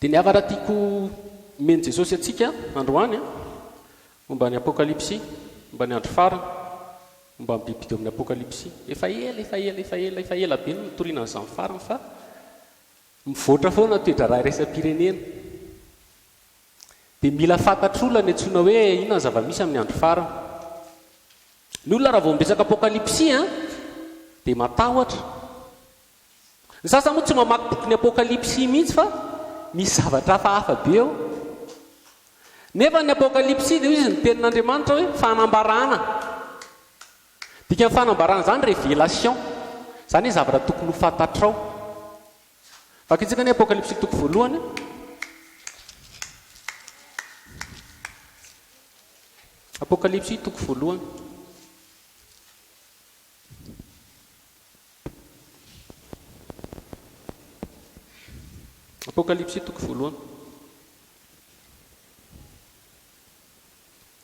Dia ny hafatra tiako omen'i Jesosy antsika androany momba ny Apokalypsy, momba ny andro farany, momba ny bibidia ao amin'ny Apokalypsy. Efa ela, efa ela, efa ela, efa ela be no nitoriana an'izany farany fa mivoatra foana ny toe-draharaha iraisam-pirenena. Dia mila fantatr'olona ny antsoina hoe inona ny zava-misy amin'ny andro farany. Ny olona raha vao miresaka Apokalypsy dia matahotra. Ny sasany moa tsy mamaky bokin'ny Apokalypsy mihitsy fa misy zavatra hafahafa be ao. Nefa ny Apokalypsy dia hoy izy ny tenin'Andriamanitra hoe fanambarana. Dikan'ny fanambarana izany révélation. Izany hoe zavatra tokony ho fantatrao. Vakintsika ny Apokalypsy toko voalohany. Apokalypsy toko voalohany. Apokalypsy toko voalohany.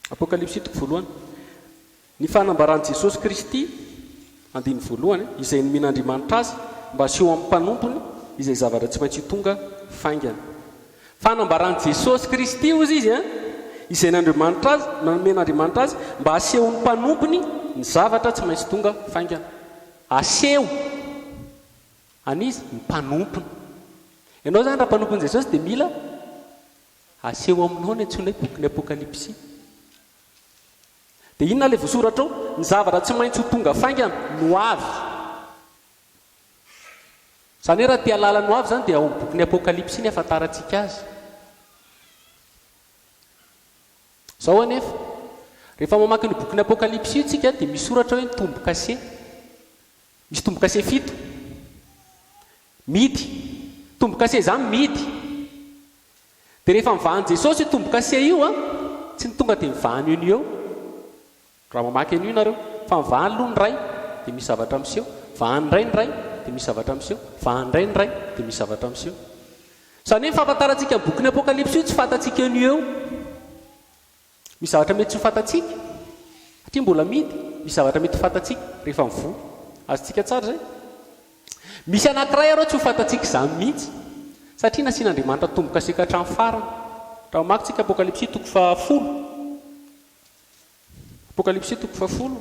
Apokalypsy toko voalohany. Ny fanambaran'i Jesosy Kristy, andininy voalohany, izay nomen'Andriamanitra azy mba haseho amin'ny mpanompony izay zavatra tsy maintsy ho tonga faingana. Fanambaran'i Jesosy Kristy, hozy izy, izay n'Andriamanitra azy, nomen'Andriamanitra azy mba hasehon'ny mpanompony ny zavatra tsy maintsy tonga faingana. Aseho an'iza? Ny mpanompony. Ianao izany raha mpanompon'i Jesosy dia mila aseho aminao ny antsoina hoe bokin'ny Apokalypsy. Dia inona ilay voasoratra ao? Ny zavatra tsy maintsy ho tonga faingana no avy. Izany hoe raha te hahalala ny ho avy izany dia ao amin'ny bokin'ny Apokalypsy ny ahafantarantsika azy. Izao anefa, rehefa mamaky ny bokin'ny Apokalypsy io isika dia misy soratra hoe ny tombo-kase. Misy tombo-kase fito. Mihidy. Tombo-kase izany mihidy. Dia rehefa mivahan'i Jesosy io tombo-kase io an, tsy ny tonga dia mivahana eo no eo. Raha mamaky an'io nareo, fa mivahany aloha ny iray dia misy zavatra miseho, vahany indray ny iray dia misy zavatra miseho, vahany indray ny iray dia misy zavatra miseho. Izany hoe ny fahafantarantsika ny bokin'ny Apokalypsy io tsy fantatsika eo no eo. Misy zavatra mety tsy ho fantatsika satria mbola mihidy, misy zavatra mety ho fantatsika rehefa mivoha. Azontsika tsara izay? Misy anankiray areo tsy ho fantatsika izany mihitsy satria nasian'Andriamanitra tombo-kase ka hatramin'ny farany. Raha mamaky tsika Apokalypsy toko fahafolo. Apokalypsy toko fahafolo.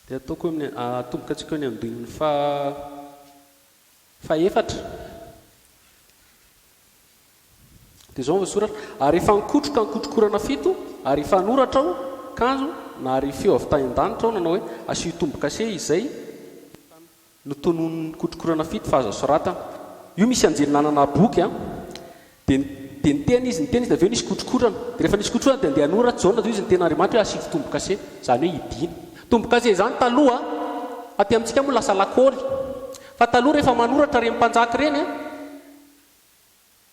Dia ataoko eo amin'ny, atomboka antsika eo amin'ny andininy faha fahefatra. Dia izao no voasoratra, Ary efa nikotroka ny kotrokorana fito, ary efa hanoratra aho, kanjo nahare feo avy tany an-danitra aho nanao hoe, Asio tombo-kase izay notononin'ny kotrokorana fito fa aza soratana. Io misy anjely nanana boky an! Dia dia niteny izy, niteny izy, dia avy eo nisy kotrokorana. Dia rehefa nisy kotrokorana dia andeha hanoratra Jaona, dia hoy izy ny tenin'Andriamanitra hoe asivo tombo-kase, izany hoe hidiana. Tombo-kase izany taloha, aty amintsika moa lasa lakôly. Fa taloha rehefa manoratra ireny mpanjaka ireny an,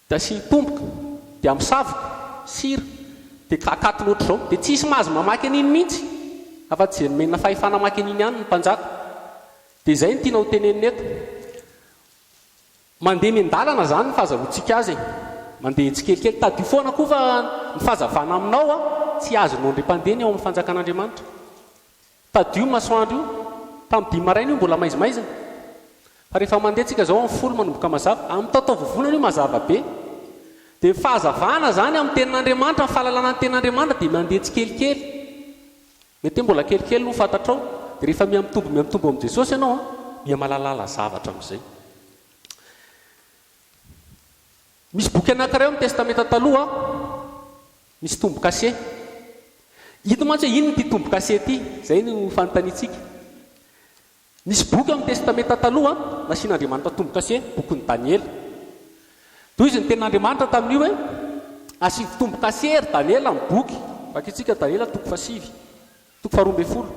Dia asiany tomboka, dia amin'ny savoka, sira, dia akatony ohatr'izao. Dia tsisy mahazo mamaky an'iny mihitsy, afa-tsy izay nomena fahefana hamaky an'iny ihany ny mpanjaka. Dia izay no tiana ho tenenina eto. Mandeha miandalana izany ny fahazahoantsika azy e. Mandeha tsikelikely. Tadidio foana koa fa ny fahazavana aminao tsy azonao indray mpandeha ny ao amin'ny fanjakan'Andriamanitra. Tadidio io masoandro io, tamin'ny dimy maraina io mbola maizimaizina. Fa rehefa mandeha tsika zao amin'ny folo manomboka mazava, amin'ny taotaovovonana io mazava be. Dia ny fahazavana izany amin'ny tenin'Andriamanitra, ny fahalalana ny tenin'Andriamanitra dia mandeha tsikelikely. Mety hoe mbola kelikely no fantatrao, dia rehefa miha-mitombo miha-mitombo amin'i Jesosy ianao an, miha-malalala zavatra amin'izay. Misy boky anankiray ao amin'ny Testamenta Taloha misy tombo-kase. Hita mantsy hoe inona ity tombo-kase ity? Izay no fanontaniantsika. Misy boky ao amin'ny Testamenta Taloha nasian'Andriamanitra tombo-kase, bokin'i Daniela. Toy izy ny tenin'Andriamanitra tamin'io hoe, Asivo tombo-kase ry Daniela ny boky. Vakintsika Daniela toko fahasivy, toko faharoa ambin'ny folo.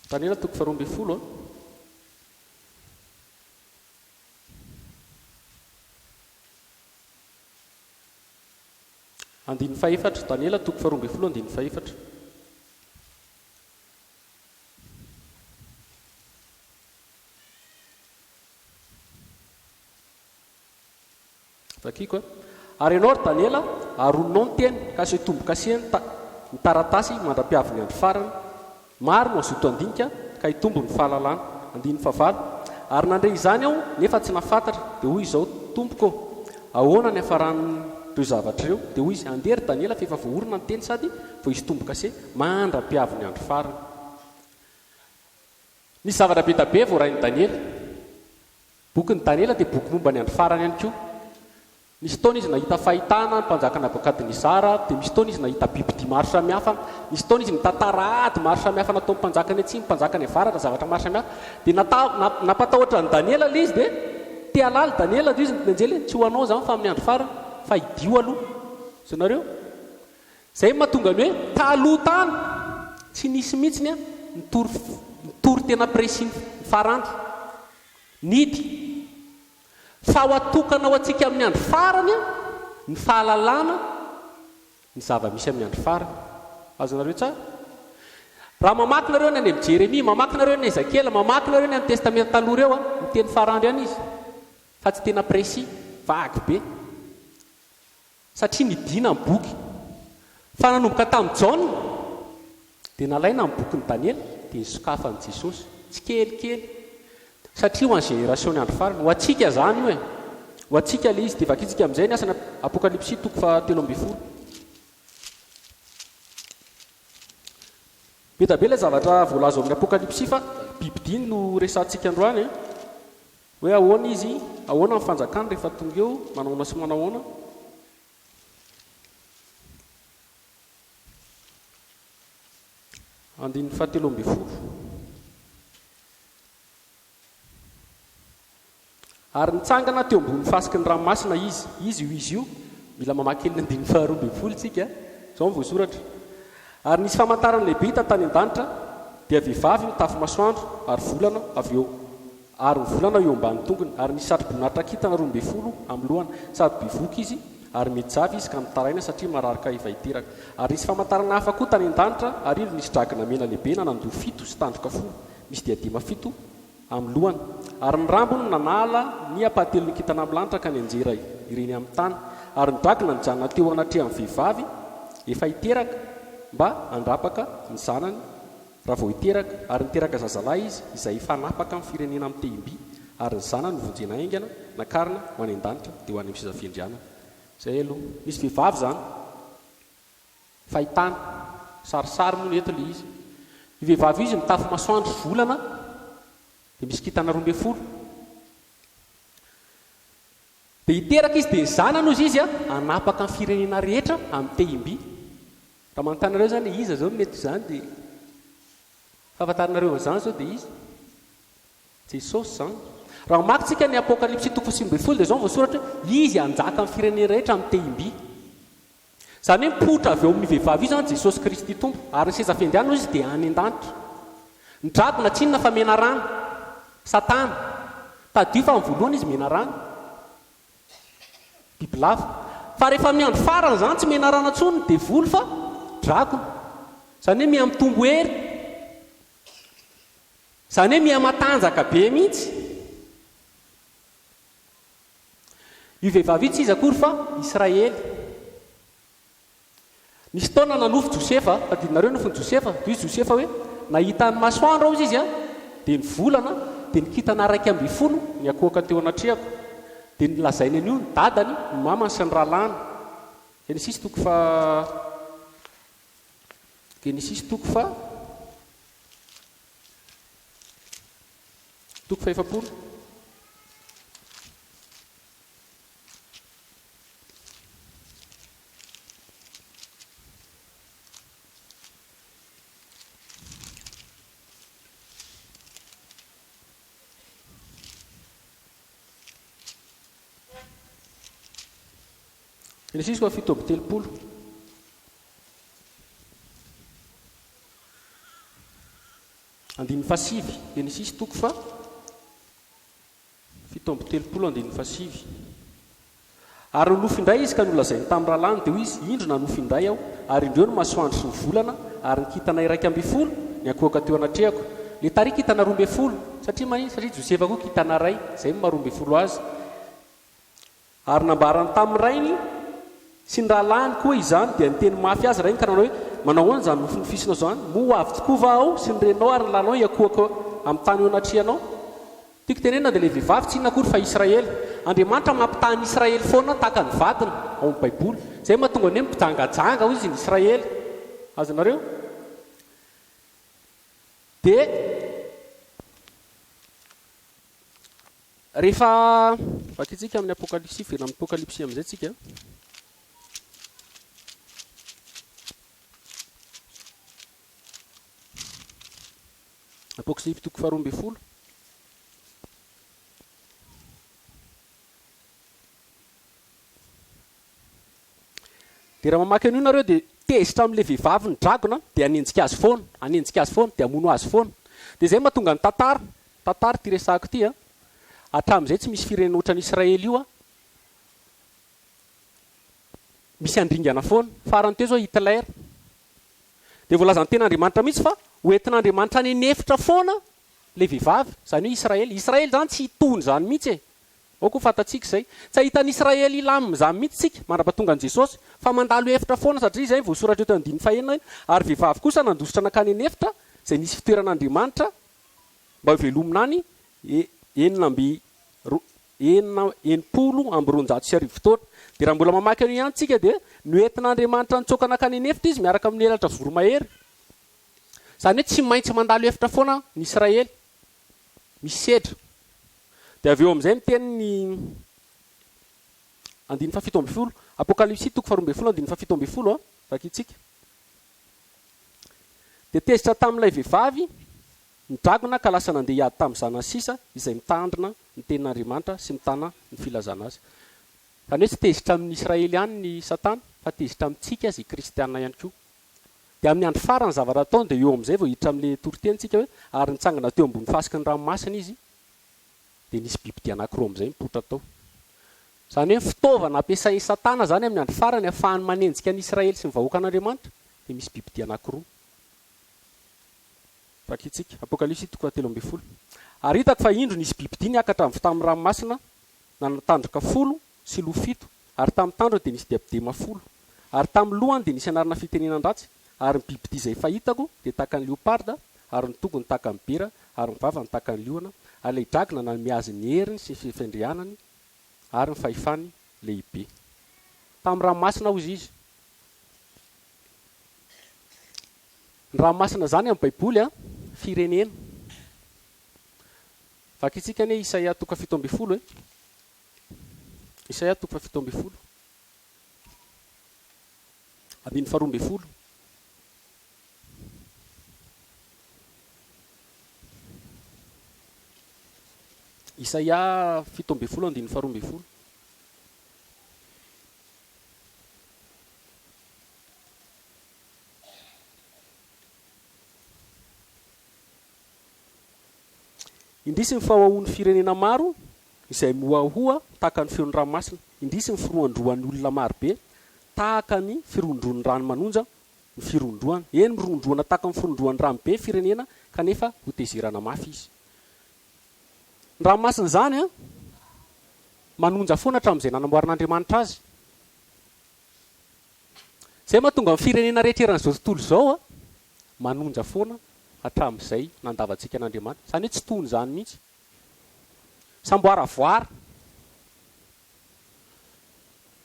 Daniela toko faharoa ambin'ny folo a. Andininy fahefatra, Daniela toko faharoa ambin'ny folo andininy fahefatra. Vakiko a. Ary ianao ry Daniela, aroninao ny teny, ka asio tombo-kase ny ta, ny taratasy mandra-piavin'ny andro farany. Maro no hazoto handinika, ka hitombo ny fahalalana. Andininy fahavalo. Ary nandre izany aho, nefa tsy nahafantatra, dia hoy izao, Tompoko ô, ahoana ny hiafaran'ireo zavatra ireo? Dia hoy izy, Andeha ry Daniela, fa efa voaorina ny teny sady voaisy tombo-kase mandra-piavin'ny andro farany. Nisy zavatra be dia be voarain'i Daniela. Bokin'i Daniela dia boky momba ny andro farany ihany koa. Nisy fotoana izy nahita fahitana ny mpanjaka Nabokadnezara, dia misy fotoana izy nahita bibidia maro samihafa, nisy fotoana izy nitantara ady maro samihafa nataon'ny mpanjaka any atsimo, mpanjaka any avaratra, zavatra maro samihafa. Dia nata, nampatahotra an'i Daniela ilay izy dia te halala i Daniela, dia hoy izy ny anjely hoe, tsy ho anao izany fa amin'ny andro farany, fa hidio aloha. Azonareo? Izay no mahatonga ny hoe taloha tany tsy nisy mihitsy ny nitory, nitory tena précis ny farandro. Nidy. Fa ho atokana ho antsika amin'ny andro farany ny fahalalana ny zava-misy amin'ny andro farany. Azonareo tsara? Raha mamaky nareo ny any amin'ny Jeremia, mamaky nareo ny Ezekiela, mamaky nareo ny any Testamenta Taloha ireo, miteny farandro ihany izy, fa tsy tena précis, vague be. Satria nidina ny boky. Fa nanomboka tamin'i Jaona, dia nalaina ny bokin'i Daniela, dia nosokafan'i Jesosy, tsikelikely. Satria ho an'ny génération-n'ny andro farany. Ho antsika izany io e. Ho antsika ilay izy. Dia vakintsika amin'izay ny asan'ny Apokalypsy toko fahatelo ambinifolo. Be dia be ilay zavatra voalaza ao amin'ny Apokalypsy fa bibidia no resahantsika androany e. Hoe ahoana izy, ahoana ny fanjakany rehefa tonga eo, manahoana sy manahoana. Andininy fahatelo ambinifolo. Ary nitsangana teo ambony fasiky ny ranomasina izy. Izy io izy io. Mila mamaky kely ny andininy faharoa ambinifolo tsika. Izao no voasoratra. Ary nisy famantarana lehibe hita tany an-danitra, dia vehivavy mitafy masoandro ary volana avy eo ary ny volana eo ambany tongony, ary nisy satroboninahitra kintana 12 amin'ny lohany, sady bevohoka izy, ary mijavy izy ka mitaraina satria marary ka efa hiteraka. Ary nisy famantarana hafa koa tany an-danitra, ary indro nisy dragona mena lehibe nanan-doha fito sy tandroka folo, misy diadema fito amin'ny lohany. Ary ny rambony nanala ny ampahatelon'ny kintana amin'ny lanitra ka nianjera ireny amin'ny tany. Ary ny dragona nijanona teo anatrehan'ny vehivavy efa hiteraka mba handrapaka ny zanany raha vao hiteraka. Ary niteraka zazalahy izy, izay hifanapaka amin'ny firenena amin'ny tehim-by, ary ny zanany novonjena haingana, nakarina ho any an-danitra, dia ho any amin'ny seza fiandrianana. Izay aloha. Misy vehivavy izany. Fahitana. Sarisary moa ny eto ilay izy. Io vehivavy io izy mitafy masoandro sy volana dia misy kintana 12. Dia hiteraka izy dia ny zanany hozy izy hanapaka ny firenena rehetra amin'ny tehim-by. Raha manontany anareo izany hoe iza izao no mety ho izany dia fahafantaranareo an'izany izao dia iza? Jesosy izany. Raha mamaky tsika ny Apokalypsy toko faha 19 dia izao no voasoratra hoe izy hanjaka amin'ny firenena rehetra amin'ny tehim-by. Izany hoe mipoitra avy eo amin'io vehivavy io izany Jesosy Kristy Tompo, ary ny seza fiandrianana hoy izy dia any an-danitra. Ny dragona tsy inona fa menarana, Satana. Tadidio fa amin'ny voalohany izy menarana, bibilava. Fa rehefa amin'ny andro farany izany tsy menarana intsony ny devoly fa dragona. Izany hoe miha-mitombo hery. Izany hoe miha-matanjaka be mihitsy. Io vehivavy io tsy iza akory fa Israely. Nisy fotoana nanofy Josefa, tadidinareo ny nofin'i Josefa? Dia hoy Josefa hoe, nahita ny masoandro aho hozy izy an, dia ny volana, dia ny kintana 11 niankohoka teo anatrehako. Dia nolazainy an'io ny dadany, ny mamany sy ny rahalahiny. Genesisy toko faha Genesisy toko faha Toko fahefapolo. Genesisy faha 37. Andininy fahasivy, Genesisy toko faha 37 andininy fahasivy. Ary nonofy indray izy ka nolazainy tamin'ny rahalahiny, dia hoy izy, Indro nanofy indray aho, ary indreo ny masoandro sy ny volana ary ny kintana 11 niankohoka teo anatrehako. Ilay tary kintana 12, satria maninona? Satria Josefa koa kintana iray, izay no maha 12 azy. Ary nambarany tamin'ny rainy sy ny rahalahiny koa izany, dia niteny mafy azy rainy ka nanao hoe, Manao ahoana izany nofinofisinao izany? Moa ho avy tokoa va aho sy ny reninao ary ny lahinao hiankohoka amin'ny tany eo anatrehanao? Tiako tenenina dia ilay vehivavy tsy inona akory fa Israely. Andriamanitra mampitaha an'i Israely foana tahaka ny vadiny ao amin'ny Baiboly. Izay mahatonga ny hoe mpijangajanga hoy izy ny Israely. Azonareo? Dia rehefa vakintsika amin'ny Apokalypsy, hiverina amin'ny Apokalypsy amin'izay tsika. Apokalypsy toko faharoa ambin'ny folo. Dia raha mamaky an'io nareo dia tezitra amin'ilay vehivavy ny dragona dia hanenjika azy foana, hanenjika azy foana, dia hamono azy foana. Dia izay mahatonga ny tantara, tantara ity resahako ity an, hatramin'izay tsy misy firenena ohatran'i Israely io an, misy handringana foana. Farany teo izao Hitler. Dia voalazan'ny tenin'Andriamanitra mihitsy fa ho entin'Andriamanitra any an'efitra foana ilay vehivavy, izany hoe Israely. Israely izany tsy hitony izany mihitsy e. Aoka ho fantatsika izay. Tsy hahita an'i Israely hilamina izany mihitsy isika, mandra-pahatonga an'i Jesosy, fa mandalo efitra foana, satria izay no voasoratra eto andininy fahenina hoe, Ary vehivavy kosa nandositra nankany an'efitra, izay nisy fitoeran'Andriamanitra mba hovelomina any, 1266 taona. Dia raha mbola mamaky an'io ihany isika dia noentin'Andriamanitra nitsoaka nankany an'efitra izy miaraka amin'ny elatra voromahery. Izany hoe tsy maintsy mandalo efitra foana ny Israely. Misy sedra. Dia avy eo amin'izay miteny ny andininy fahafito ambin'ny folo, Apokalypsy toko faharoa ambin'ny folo andininy fahafito ambin'ny folo an, vakintsika. Dia tezitra tamin'ilay vehivavy ny dragona ka lasa nandeha hiady tamin'ny zanany sisa izay mitandrina ny tenin'Andriamanitra sy mitana ny filazana azy. Izany hoe tsy tezitra amin'ny Israely ihany ny Satana fa tezitra amintsika izay kristiana ihany koa. Dia amin'ny andro farany ny zavatra ataony dia eo amin'izay vao hiditra amin'ilay toriteny tsika hoe ary nitsangana teo ambony fasiky ny ranomasina izy dia nisy bibidia anankiroa amin'izay nipoitra tao. Izany hoe ny fitaovana ampiasain'i Satana izany amin'ny andro farany ahafahany manenjika an'i Israely sy ny vahoakan'Andriamanitra dia misy bibidia anankiroa. Vakintsika, Apokalypsy toko fahatelo ambin'ny folo. Ary hitako fa indro nisy bibidia niakatra avy tamin'ny ranomasina nanan-tandroka folo sy loha fito, ary tamin'ny tandrony dia nisy diabdema folo, ary tamin'ny lohany dia nisy anarana fitenenan-dratsy, ary ny bibidia izay fahitako dia tahaka ny leoparda, ary ny tongony tahaka ny bera, ary ny vavany tahaka ny liona, ary ilay dragona nanome azy ny heriny sy ny fiandrianany ary ny fahefany lehibe. Tamin'ny ranomasina hozy izy. Ny ranomasina izany amin'ny Baiboly an, firenena. Vakintsika anie Isaia toko 17 e. Isaia toko faha 17. Andininy faha 12. Isaia 17 andininy faha 12. Indrisy ny fahoahoan'ny firenena maro izay mihoahoa tahaka ny feon'ny ranomasina, indrisy ny firoandroan'ny olona maro be tahaka ny firoandroan'ny rano manonja ny firoandroany. Eny, miroandroana tahaka ny firoandroan'ny rano be ny firenena kanefa hotezerana mafy izy. Ny ranomasina izany an, manonja foana hatramin'izay nanamboaran'Andriamanitra azy. Izay mahatonga ny firenena rehetra eran'izao tontolo izao an, manonja foana hatramin'izay nandavantsika an'Andriamanitra. Izany hoe tsy tony izany mihitsy. Samboaravoara.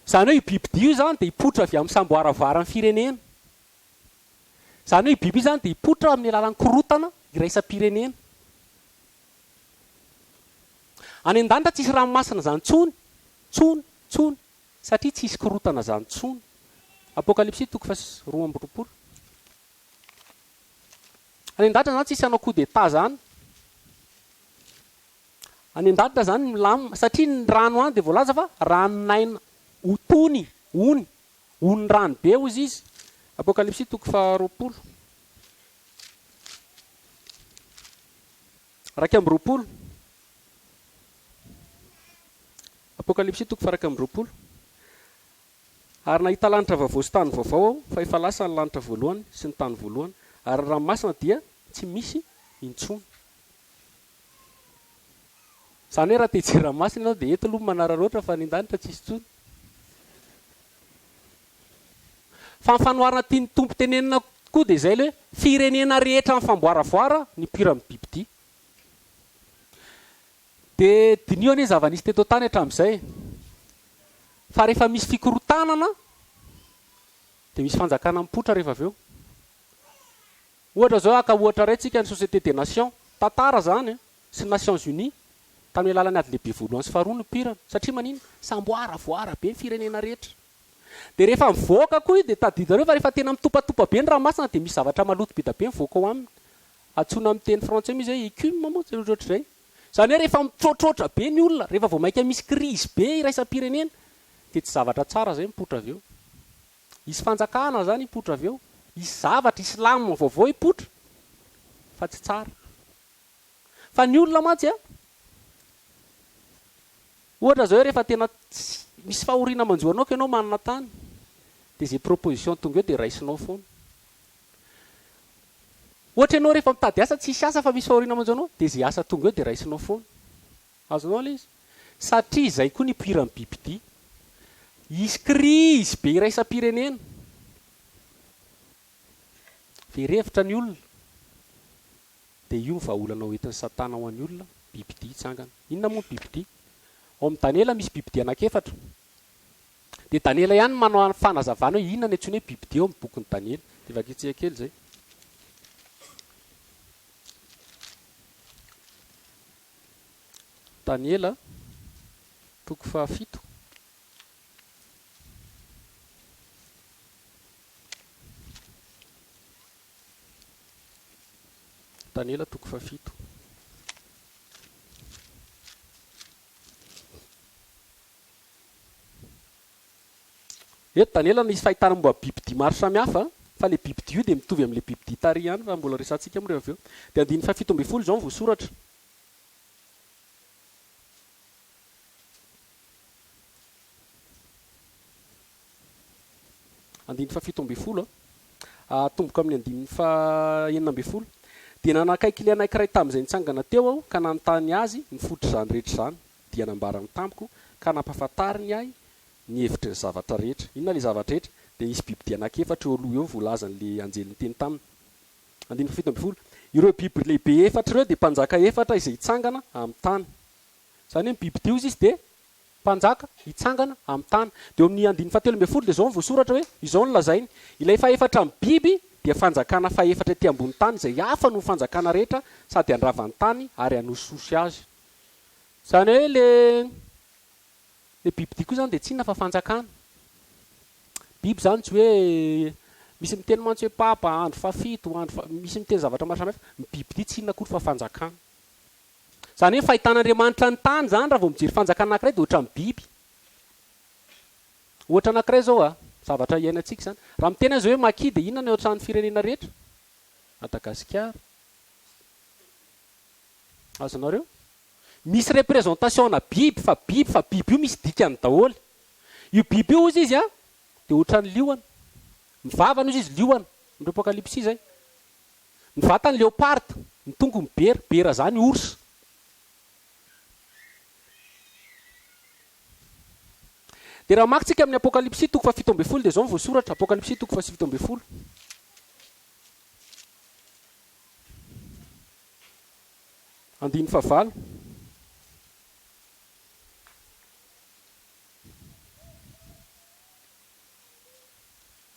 Izany hoe io bibidia io izany dia hipoitra avy amin'ny samboaravoaran'ny firenena. Izany hoe io biby io izany dia hipoitra amin'ny alalan'ny korontana iraisam-pirenena. Any an-danitra tsisy ranomasina izany intsony, intsony, intsony. Satria tsy hisy korontana zany tsony. Apokalypsy toko faha 22. Any an-danitra zany tsisy hanao coup d'état zany. Any an-danitra zany milamina satria ny rano any dia voalaza fa ranon'aina ho tony, ony, ony rano be hozy izy. Apokalypsy toko faha 20. 21. Apokalypsy toko faha-21. Ary nahita lanitra vaovao sy tany vaovao aho, fa efa lasa ny lanitra voalohany sy ny tany voalohany, ary ny ranomasina dia tsy misy intsony. Izany hoe raha te hijery ranomasina ianao dia eto aloha manararaotra fa any an-danitra tsisy intsony. Fa ny fanoharana tian'ny Tompo tenenina koa dia izay ilay hoe firenena rehetra mifamboaravoara nipoiran'ny bibidia. Dia diniho anie ny zava-nisy teto an-tany hatramin'izay. Fa rehefa misy fikorontanana dia misy fanjakana mipoitra rehefa avy eo. Ohatra izao, haka ohatra iray tsika ny Société des Nations, tantara izany, sy ny Nations Unies, tamin'ny alalan'ny ady lehibe voalohany sy faharoa nipoirana. Satria maninona? Samboaravoara be ny firenena rehetra. Dia rehefa mivoaka koa io dia tadidinareo fa rehefa tena mitopatopa be ny ranomasina dia misy zavatra maloto be dia be mivoaka ao aminy. Antsoina amin'ny teny frantsay moa izy hoe écume moa izay ohatrohatr'izay. Izany hoe rehefa mitroatroatra be ny olona, rehefa vao mainka misy crise be iraisam-pirenena dia tsy zavatra tsara izay mipoitra avy eo. Hisy fanjakana izany hipoitra avy eo, hisy zavatra, hisy lamina vaovao hipoitra fa tsy tsara. Fa ny olona mantsy a, ohatra izao hoe rehefa tena misy fahoriana manjo anao ka ianao manana tany, dia izay proposition tonga eo dia raisinao foana. Ohatra ianao rehefa mitady asa tsisy asa fa misy fahoriana manjo anao, dia izay asa tonga eo dia raisinao foana. Azonao ilay izy? Satria izay koa ny hipoiran'ny bibidia. Hisy krizy be iraisam-pirenena. Very hevitra ny olona. Dia io ny vahaolana ho entin'i Satana ho an'ny olona, bibidia hitsangana. Inona moa ny bibidia? Ao amin'i Daniela misy bibidia anankiefatra. Dia Daniela ihany no manao fanazavana hoe inona ny antsoina hoe bibidia ao amin'ny bokin'i Daniela. Dia vakintsika kely izay. Daniela, toko fahafito. Daniela toko fahafito. Eto Daniela nisy fahitana momba bibidia maro samihafa, fa ilay bibidia io dia mitovy amin'ilay bibidia tary ihany fa mbola resahantsika moa rehefa avy eo. Dia andininy fahafito ambin'ny folo izao no voasoratra. Andininy fahafito ambin'ny folo a, atomboka amin'ny andininy faha 16. Dia nanakaiky ilay anankiray tamin'izay nitsangana teo aho ka nanontany azy ny fototr'izany rehetra izany. Dia nambarany tamiko ka nampahafantariny ahy ny hevitry ny zavatra rehetra. Inona ilay zavatra rehetra? Dia hisy bibidia anankiefatra eo aloha eo voalazan'ilay anjely niteny taminy. Andininy fahafito ambin'ny folo. Ireo biby lehibe efatra ireo dia mpanjaka efatra izay hitsangana amin'ny tany. Izany hoe ny bibidia hozy izy dia mpanjaka hitsangana amin'ny tany. Dia eo amin'ny andininy fahatelo ambin'ny folo dia izao no voasoratra hoe, izao no lazainy, Ilay fahefatra amin'ny biby dia fanjakana fahefatra ety ambony tany izay hafa noho ny fanjakana rehetra sady handrava ny tany ary hanosihosy azy. Izany hoe ilay ilay bibidia koa izany dia tsy inona fa fanjakana. Biby izany tsy hoe, misy miteny mantsy hoe papa, andro fahafito, andro faha, misy miteny zavatra maro samihafa, ny bibidia tsy inona akory fa fanjakana. Izany hoe ny fahitan'Andriamanitra ny tany izany raha vao mijery fanjakana anankiray dia ohatran'ny biby. Ohatra anankiray izao a, zavatra iainantsika izany. Raha miteny aza hoe maki dia inona no eo an-tranon'ny firenena rehetra? Madagasikara. Azonareo? Misy représentation ana biby fa biby fa biby io misy dikany daholo. Io biby io hozy izy a, dia ohatran'ny liona. Ny vavany hozy izy liona, ny Apokalypsy izay. Ny vatany léopard, ny tongony bera, bera zany ours. Dia raha mamaky tsika amin'ny Apokalypsy toko faha 17 dia izao no voasoratra, Apokalypsy toko faha 17. Andininy fahavalo.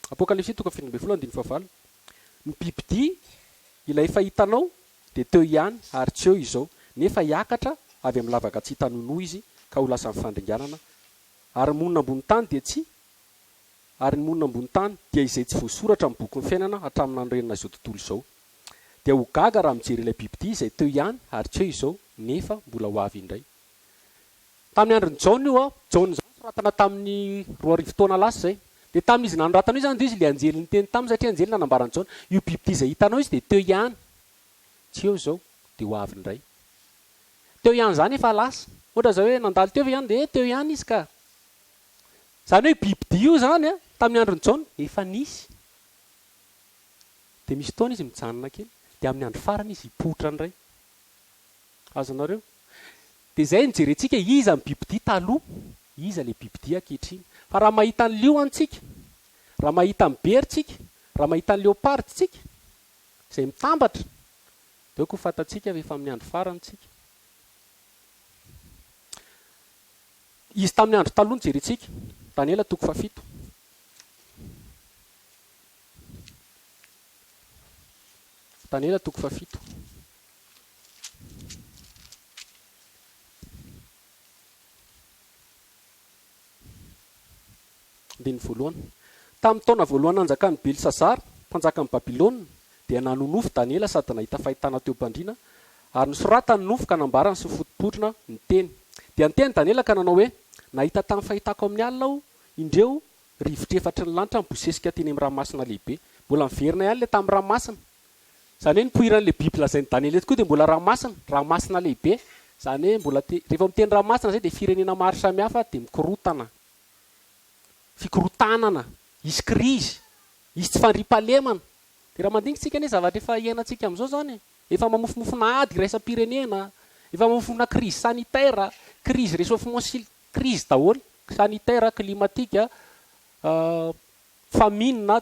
Apokalypsy toko faha 17 andininy fahavalo. Ny bibidia, ilay efa hitanao, dia teo ihany ary tsy eo izao, nefa hiakatra avy amin'ny lavaka tsy hita nonoa izy ka ho lasan'ny fandringanana, ary ny monina ambony tany dia tsy ary ny monina ambony tany dia izay tsy voasoratra amin'ny bokin'ny fiainana hatramin'ny nanorenana izao tontolo izao. Dia ho gaga raha mijery ilay bibidia izay teo ihany ary tsy eo izao, nefa mbola ho avy indray. Tamin'ny andron'i Jaona io an, Jaona izany soratana tamin'ny 2000 taona lasa izay. Dia tamin'izy nanoratana io izany dia izy ilay anjely niteny taminy satria anjely nanambara an'i Jaona, io bibidia izay hitanao izy dia teo ihany, tsy eo izao, dia ho avy indray. Teo ihany izany efa lasa. Ohatra izao hoe nandalo teo ve ihany dia teo ihany izy ka. Izany hoe bibidia io izany an, tamin'ny andron'i Jaona, efa nisy. Dia misy fotoana izy mijanona kely, dia amin'ny andro farany izy hipoitra indray. Azonareo? Dia izay no jerentsika, iza ny bibidia taloha, iza ilay bibidia ankehitriny. Fa raha mahita ny liona tsika, raha mahita ny bery tsika, raha mahita ny leopard tsika, izay mitambatra, dia aoka ho fantatsika fa efa amin'ny andro farany tsika. Izy tamin'ny andro taloha no jerentsika, Daniela toko fahafito. Daniela toko fahafito. Andininy voalohany. Tamin'ny taona voalohany nanjakan'i Belsazara, mpanjakan'i Babylona, dia nanonofy Daniela sady nahita fahitana teo am-pandriana, ary nosoratany ny nofy ka nambarany sy nifotopototra ny teny. Dia niteny Daniela ka nanao hoe, Nahita tamin'ny fahitako amin'ny alina aho, indreo, rivotra efatry ny lanitra nibosesika teny amin'ny ranomasina lehibe. Mbola miverina ihany ilay tamin'ny ranomasina. Izany hoe ny poiran'ilay biby lazain'i Daniela eto koa dia mbola ranomasina, ranomasina lehibe. Izany hoe mbola te, rehefa miteny ranomasina izay dia firenena maro samihafa dia mikorotana. Fikorotanana, hisy krizy, hisy tsy fandriampahalemana. Dia raha mandinika isika anie zavatra efa iainantsika amin'izao izany e. Efa mamofomofona ady iraisam-pirenena, efa mamofomofona crise sanitaire, crise réchauffement sil, crise daholo, sanitaire, climatique, famine,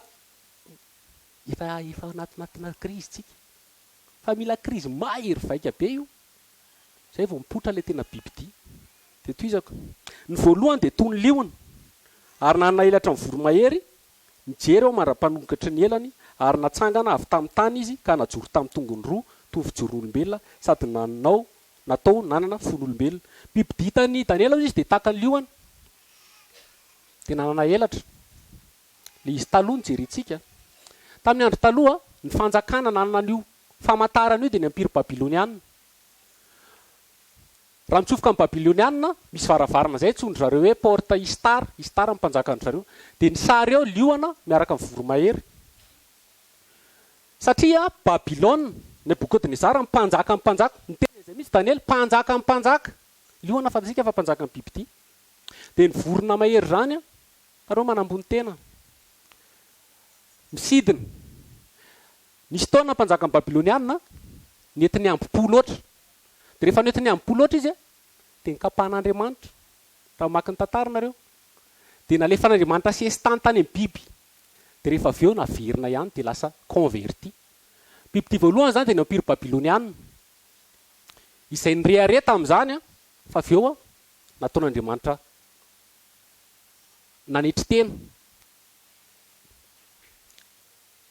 efa efa anatinatina crise tsika. Fa mila crise mahery vaika be io, zay vao mipoitra ilay tena bibidia. Dia tohizako. Ny voalohany dia toy ny liona, ary nanana elatra ny voromahery, Nijery aho mandra-panongatry ny elany, ary natsangana avy tamin'ny tany izy ka najoro tamin'ny tongony roa toy ny fijoron'olombelona, sady nanao natao nanana fon'olombelona. Bibidia hitan'i Daniela hoy izy dia tahaka ny liona, dia nanana elatra. Ilay izy taloha no jerentsika. Tamin'ny andro taloha, ny fanjakana nanana an'io famantarana io dia ny Empira Babyloniana. Raha mitsofoka ny Babyloniana, misy varavarana izay antsoin-dry zareo hoe Porte Istar, Istar ny mpanjakan-dry zareo. Dia ny sary eo liona miaraka amin'ny voromahery. Satria Babylona, Nebuchadnezzar, mpanjakan'ny mpanjaka, niteny an'izay mihitsy Daniela, mpanjakan'ny mpanjaka. Liona fantatsika fa mpanjakan'ny bibidia. Dia ny vorona mahery izany, nareo manambony tena. Misidina. Nisy taona ny mpanjakan'ny Babyloniana nentiny ambo-po loatra. Dia rehefa nentiny ambo-po loatra izy, dia nokapahan'Andriamanitra. Raha mamaky ny tantara nareo. Dia nalefan'Andriamanitra sesitany tany amin'ny biby. Dia rehefa avy eo naverina ihany dia lasa converti. Bibidia voalohany izany dia ny Empire Babyloniana. Izay nirehareha tamin'izany fa avy eo nataon'Andriamanitra nanetry tena.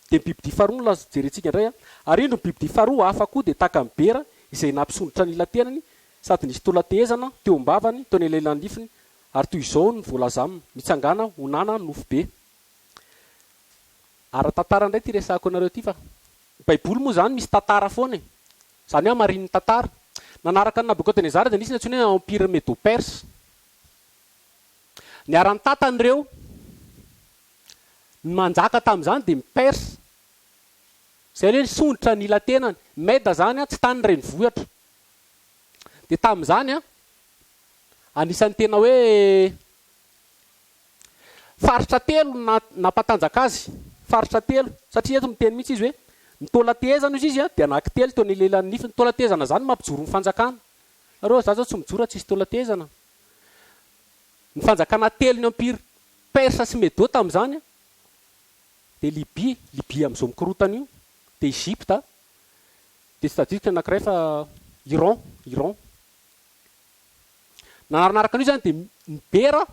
Dia ny bibidia faharoa no lasa jerentsika indray an. Ary indro ny bibidia faharoa hafa koa dia tahaka ny bera izay nampisondrotra ny ila-tenany sady nisy tola-tehezana teo am-bavany teo anelanelan'ny nifiny, ary toy izao no voalaza aminy, Mitsangàna honàna nofo be. Ara-tantara indray ity resahako anareo ity fa ny baiboly moa izany misy tantara foana e. Izany hoe hamarinin'ny tantara. Nanaraka an'i Nabokodonezara dia nisy ny antsoina hoe Empire Medo-Perse. Niara-nitatana ireo. Ny manjaka tamin'izany dia ny Perse. Izay hoe nisondrotra ny ila-tenany. Meda izany tsy tany renivohitra. Dia tamin'izany, anisan'ny tena hoe faritra telo no nampatanjaka azy. Faritra telo. Satria eto miteny mihitsy izy hoe ny taolan-tehezana hozy izy dia anankitelo teo anelanelan'ny nifiny. Ny taolan-tehezana izany no mampijoro ny fanjakana. Nareo za zao tsy mijoro raha tsisy taolan-tehezana. Ny fanjakana telon'ny Empire Persa sy Medo tamin'izany dia Libia, Libia amin'izao mikorotana io, dia Egypta, dia tsy tadidiko ny anankiray fa Iran, Iran. Nanaranaraka an'io izany dia ny Bera,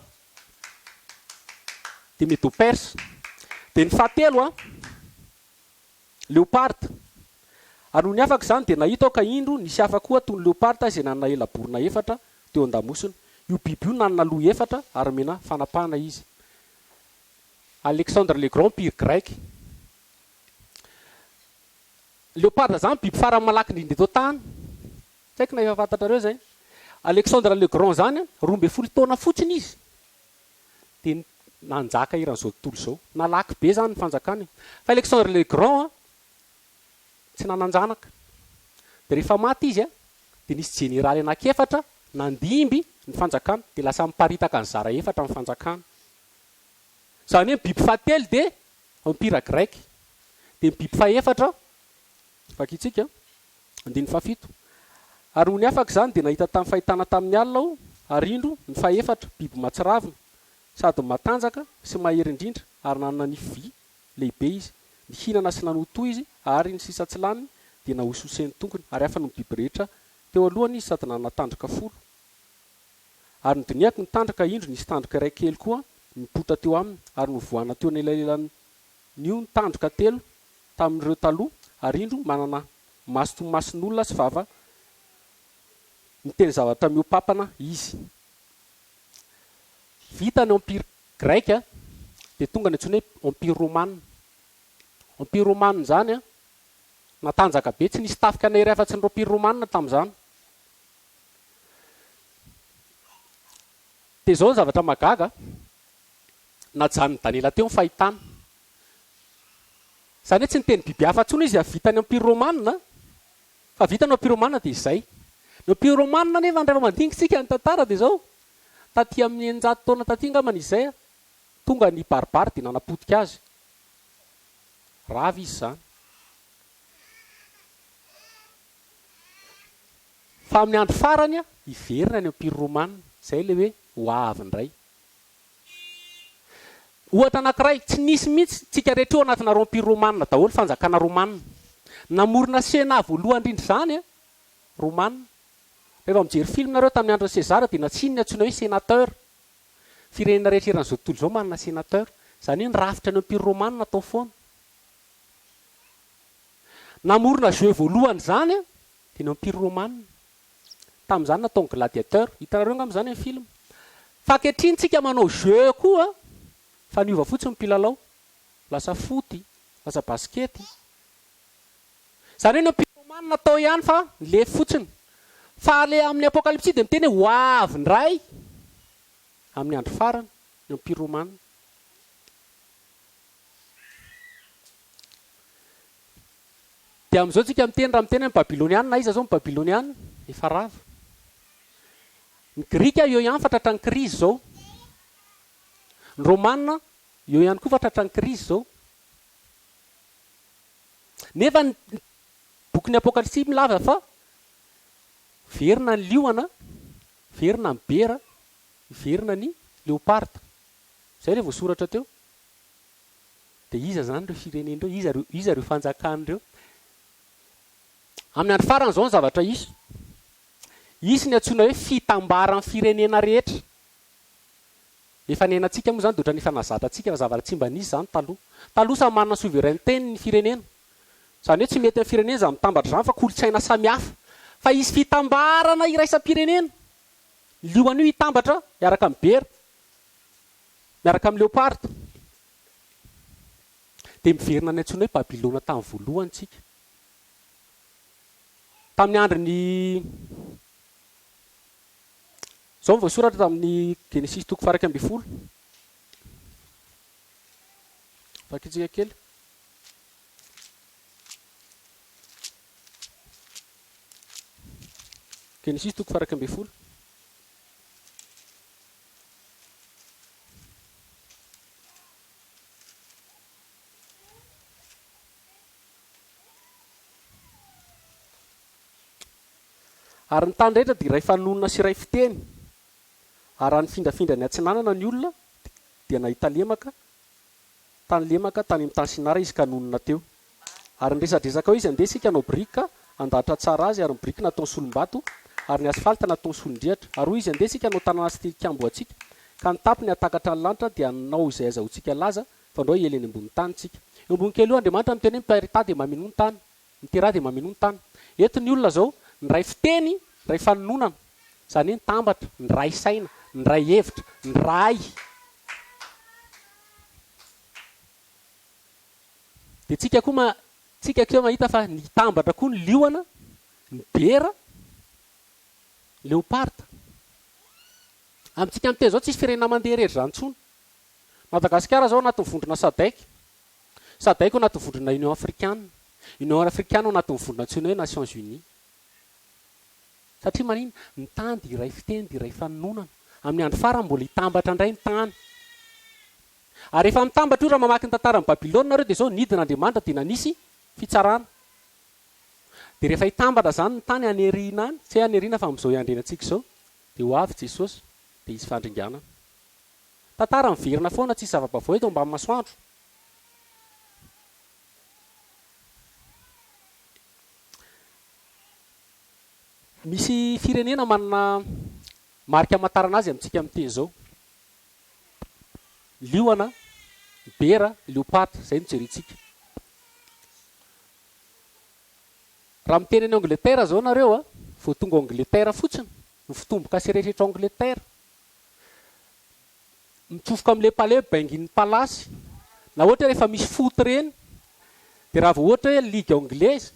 dia Medo-Persa. Dia ny fahatelo an, Leopard. Ary nony afaka izany dia nahita aho ka indro nisy hafa koa toy ny leopard izay nanana ela-borona efatra teo an-damosiny. Io biby io nanana loha efatra ary nomena fanapahana izy. Alexandre le Grand mpihira graiky. Leopard izany biby farany malaky indrindra eto an-tany. Tsy haiko na efa fantatrareo izay. Alexandre le Grand izany 12 taona fotsiny izy dia nanjaka eran'izao tontolo izao. Nalaky be izany ny fanjakany. Fa Alexandre le Grand tsy nanan-janaka. Dia rehefa maty izy dia nisy jeneraly anankiefatra nandimby ny fanjakana. Dia lasa niparitaka nizara efatra ny fanjakana. Izany hoe ny biby fahatelo dia empire grec. Dia ny biby fahefatra, vakintsika, andininy fahafito. Ary nony afaka izany dia nahita tamin'ny fahitana tamin'ny alina aho, ary indro, ny fahefatra, biby mahatsiravina, sady matanjaka sy mahery indrindra, ary nanana nify vy lehibe izy. Nihinana sy nanotoa izy, ary ny sisa tsy laniny dia nahosihosen'ny tongony, ary hafa noho ny biby rehetra teo alohany izy sady nanana tandroka folo. Ary nodinihako ny tandroka, indro nisy tandroka iray kely koa nipoitra teo aminy, ary novohana teo anelanelan'io ny tandroka telo tamin'ireo taloha, ary indro manana maso toy ny mason'olona sy vava miteny zavatra mihoa-papana izy. Vita ny Empire Greka, dia tonga ny antsoina hoe Empire Romana. Empire Romana izany natanjaka be, tsy nisy tafika nahery afa-tsy ny Empire Romana tamin'izany. Dia izao ny zavatra mahagaga, najanon'i Daniela teo ny fahitana. Izany hoe tsy niteny biby hafa intsony izy avy vita ny Empire Romana, fa vita ny Empire Romana dia izay. Ny Empire Romana anefa rehefa mandinika isika ny tantara dia izao, taty amin'ny 600 taona taty angambany izay, tonga ny Barbary dia nanapotika azy. Rava izy izany. Fa amin'ny andro farany hiverina ny Empire Romana. Izay ilay hoe ho avy indray. Ohatra anankiray, tsy nisy mihitsy, tsika rehetra io anatina Empire Romana daholo, fanjakana Romana. Namorona Sénat voalohany indrindra izany Romana. Rehefa mijery film nareo tamin'ny andron'i César dia nasiany ny antsoina hoe sénateur. Firenena rehetra eran'izao tontolo izao manana sénateur. Izany hoe ny rafitra ny Empire Romana natao foana. Namorona jeu voalohany izany dia ny Empire Romana. Tamin'izany nataony gladiateur. Hitanareo angamba izany amin'ny film. Fa ankehitriny tsika manao jeu koa fa niova fotsiny ny mpilalao. Lasa foot, lasa basket. Izany hoe ny Empire Romana natao ihany fa nilefy fotsiny. Fa le amin'ny Apokalypsy dia miteny hoe ho avy indray amin'ny andro farany ny Empire Romana. Dia amin'izao tsika miteny, raha miteny hoe ny Babyloniana, aiza izao ny Babyloniana? Efa rava. Ny Grika eo ihany fa tratran'ny krizy izao. Ny Romana eo ihany koa fa tratran'ny krizy izao. Nefa ny bokin'ny Apokalypsy milaza fa hiverina ny liona, hiverina ny bera, hiverina ny leoparda. Izay ilay voasoratra teo. Dia iza izany ireo firenena ireo? Iza ireo, iza ireo fanjakana ireo? Amin'ny andro farany izao ny zavatra hisy. Hisy ny antsoina hoe fitambaran'ny firenena rehetra. Efa niainantsika moa izany dia ohatran'ny efa nahazatra antsika fa zavatra tsy mba nisy izany taloha. Taloha samy manana souveraineté-ny ny firenena. Izany hoe tsy mety amin'ny firenena izany mitambatra izany fa kolontsaina samihafa. Fa hisy fitambarana iraisam-pirenena. Ny liona io hitambatra hiaraka amin'ny bera. Miaraka amin'ny leopard. Dia miverina any antsoina hoe Babylona tamin'ny voalohany tsika. Tamin'ny andron'ny Izao no voasoratra tamin'ny Genesisy toko faha 11. Vakintsika kely. Genesisy toko faha 11. Ary ny tany rehetra dia iray fanonona sy iray fiteny. Ary raha nifindrafindra niatsinanana ny olona, dia nahita lemaka, tany lemaka, tany amin'ny tany Sinara izy ka nonina teo. Ary niresadresaka eo izy, Andeha isika hanao biriky ka handahatra tsara azy, ary ny biriky nataony solom-bato, ary ny asphalte nataony solon-drihatra. Ary hoy izy, Andeha isika hanao tanàna sy tilikambo ho antsika, ka ny tampony hahatakatra ny lanitra, dia hanao izay azahoantsika laza, fandrao hiely eny ambonin'ny tany isika. Eo ambony kely eo Andriamanitra miteny hoe, Miparità dia mamenoa ny tany. Miteraha dia mamenoa ny tany. Eto ny olona izao, niray fiteny, niray fanononana. Izany hoe nitambatra, niray saina, niray hevitra, niray. Dia tsika koa ma, tsika keo mahita fa nitambatra koa ny liona, ny bera, ny leoparda. Amintsika miteny izao tsisy firenena mandeha irery izany intsony. Madagasikara izao anatin'ny vondrona Sadec. Sadec ao anatin'ny vondrona Union Afrikana. Union Afrikana ao anatin'ny vondrona antsoina hoe Nations Unies. Satria manina? Ny tany dia iray fiteny dia iray fanononana. Amin'ny andro farany mbola hitambatra indray ny tany. Ary rehefa mitambatra io raha mamaky ny tantaran'i Babylona nareo dia izao nidina Andriamanitra dia nanisy fitsarana. Dia rehefa hitambatra izany ny tany any aoriana any, tsy hoe any aoriana fa amin'izao iandrianantsika izao, dia ho avy Jesosy, dia hisy fandringanana. Tantara miverina foana, tsisy zava-baovao eto ambany masoandro. Misy firenena manana marika amantarana azy amintsika miteny izao. Liona, bera, leopard, izay no jerentsika. Raha miteny an'i Angleterre izao nareo a, vao tonga ao Angleterre fotsiny, ny fitombokase rehetra ao Angleterre, mitsofoka amin'ilay palais Buckingham Palace, na ohatra hoe rehefa misy foot ireny, dia raha vao ohatra hoe ligue anglaise,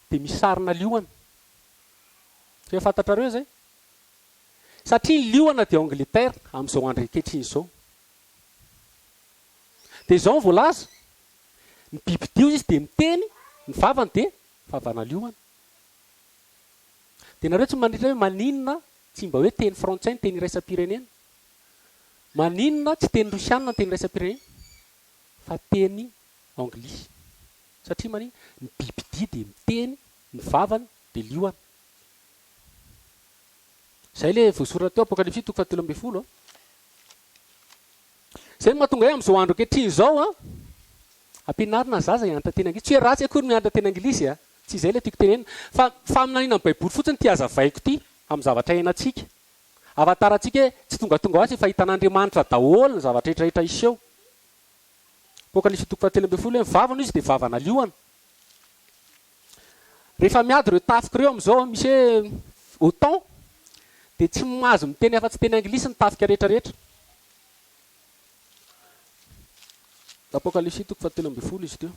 dia misy sarina liona. Tsy hoe fantatrareo izay? Satria ny liona dia Angleterre amin'izao andro ankehitriny izao. Dia izao no voalaza, ny bibidia hozy izy dia miteny, ny vavany dia vavana liona. Dia nareo tsy manritra hoe maninona tsy mba hoe teny frantsay ny teny iraisam-pirenena? Maninona tsy teny rosianina ny teny iraisam-pirenena fa teny anglisy? Satria maninona? Ny bibidia dia miteny, ny vavany dia liona. Izay ilay voasoratra teo Apokalypsy toko fahatelo ambin'ny folo. Izay no mahatonga hoe amin'izao andro ankehitriny izao an, ampianarina ny zaza hianatra teny anglisy. Tsy hoe ratsy akory ny mianatra teny anglisy an, tsy izay ilay tiako tenenina. Fa faminaniana ny Baiboly fotsiny ity hazavaiko ity amin'ny zavatra iainantsika. Ahafantarantsika hoe tsy tongatonga ho azy fa hitan'Andriamanitra daholo ny zavatra rehetra rehetra hiseho. Apokalypsy toko fahatelo ambin'ny folo hoe ny vavany hoy izy dia vavana liona. Rehefa miady ireo tafika ireo amin'izao, misy hoe OTAN, dia tsy mahazo miteny afa-tsy teny anglisy ny tafika rehetra rehetra. Apokalypsy toko fahatelo ambin'ny folo izy teo.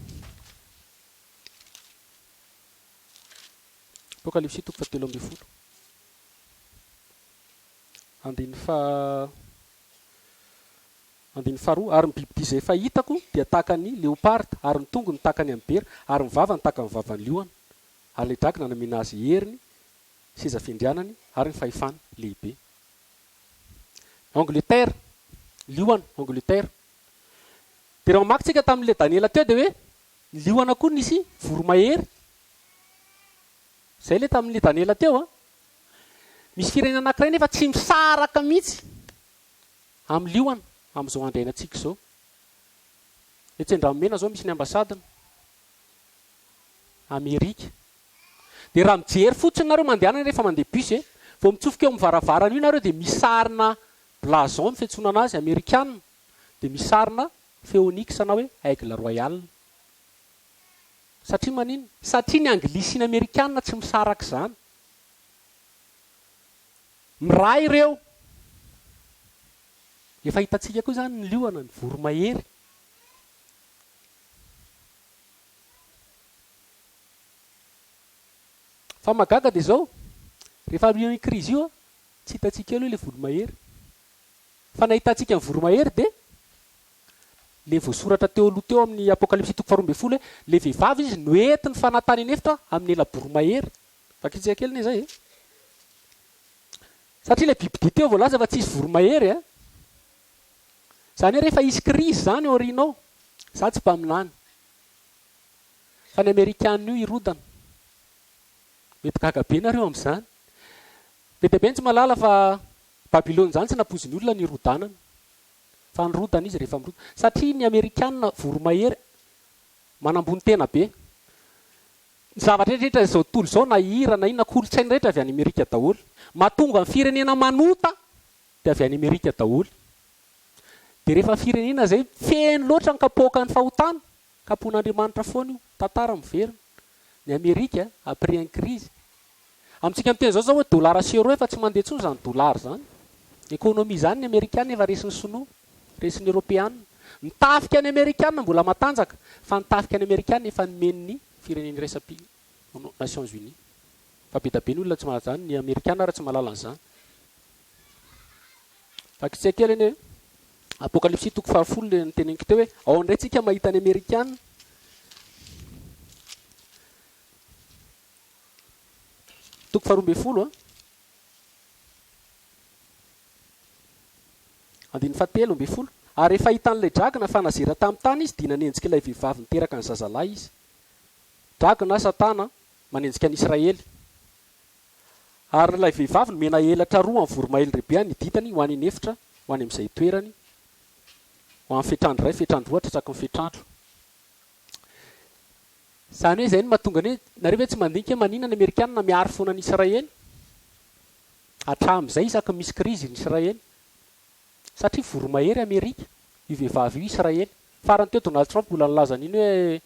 Apokalypsy toko fahatelo ambin'ny folo. Andininy faha Andininy faharoa, Ary ny bibidia izay efa hitako dia tahaka ny leoparda, ary ny tongony tahaka ny an'ny bera, ary ny vavany tahaka ny vavan'ny liona. Ary ilay dragona namena azy heriny, seza fiandrianany, ary ny fahefany lehibe. Angleterre, liona, Angleterre. Dia raha mamaky tsika tamin'ilay Daniela teo dia hoe ny liona koa nisy voromahery. Izay ilay tamin'ilay Daniela teo an. Misy firenena anankiray nefa tsy misaraka mihitsy amin'ny liona amin'izao andro iainantsika izao. Etsy Andranomena izao misy ny ambasadiny Amerika. Dia raha mijery fotsiny nareo mandehana rehefa mandeha bus e, vao mitsofoka eo amin'ny varavarana io nareo dia misy sarina blason ny fiantsoana anazy, amerikana, dia misy sarina pheonix na hoe aigle royal. Satria maninona? Satria ny anglisy sy ny amerikana tsy misaraka izany. Miray ireo. Efa hitantsika koa izany ny liona, ny voromahery. Fa mahagaga dia izao, rehefa io krizy io, tsy hitantsika eo aloha ilay voromahery. Fa ny ahitantsika ny voromahery dia ilay voasoratra teo aloha teo amin'ny Apokalypsy toko faharoa ambin'ny folo hoe ilay vehivavy izy noentin'ny fanahy tany an'efitra amin'ny ela-boromahery. Vakintsika kely anie izay e. Satria ilay bibidia teo voalaza fa tsisy voromahery a. Izany hoe rehefa hisy krizy izany aoriana ao, za tsy mpaminany. Fa ny amerikana io hirodana. Mety gaga be nareo amin'izany. Be dia be ny tsy mahalala fa Babylona izany tsy nampoizin'ny olona ny hirodanany. Fa nirodana izy rehefa mirodana. Satria ny amerikana voromahery manambony tena be. Ny zavatra rehetra izao tontolo izao na hira na inona kolontsaina rehetra avy any Amerika daholo. Mahatonga ny firenena manota dia avy any Amerika daholo. Dia rehefa firenena izay feno loatra ny kapoakan'ny fahotana, kapohin'Andriamanitra foana io. Tantara miverina. Ny Amerika après ny crise. Amintsika miteny izao zao hoe dollar sy euro efa tsy mandeha intsony izany dollar izany. Économie izany ny Amerikana efa resin'ny sinoa, resin'ny Eropeana. Ny tafika ny Amerikana mbola matanjaka fa ny tafika ny Amerikana efa nomen'ny firenena iraisam-pi Nations Unies. Fa be da be ny olona tsy mahalala izany, ny Amerikana ara tsy mahalala an'izany. Vakitsika kely anie Apokalypsy toko fahafolo le noteneniko teo hoe ao indray tsika mahita ny Amerikana. Toko faharoa ambin'ny folo a. Andininy fahatelo ambin'ny folo. Ary rehefa hitan'ilay dragona fa nazera tamin'ny tany izy, dia nanenjika ilay vehivavy niteraka ny zazalahy izy. Dragona, Satana. manenjika an'i Israely. Ary ilay vehivavy nomena elatra roa amin'ny voromahery lehibe hanididany ho any an'efitra, ho any amin'izay itoerany, ho amin'ny fetr'andro iray, fetr'andro roa, hatratraky ny fetr'andro. Izany hoe izay no mahatonga ny hoe, nareo ve tsy mandinika hoe maninona ny Amerikanina miaro foana an'i Israely? Hatramin'izay isaky ny misy krizy ny Israely. Satria voromahery Amerika, io vehivavy io Israely. Farany teo Donald Trump mbola nilaza an'iny hoe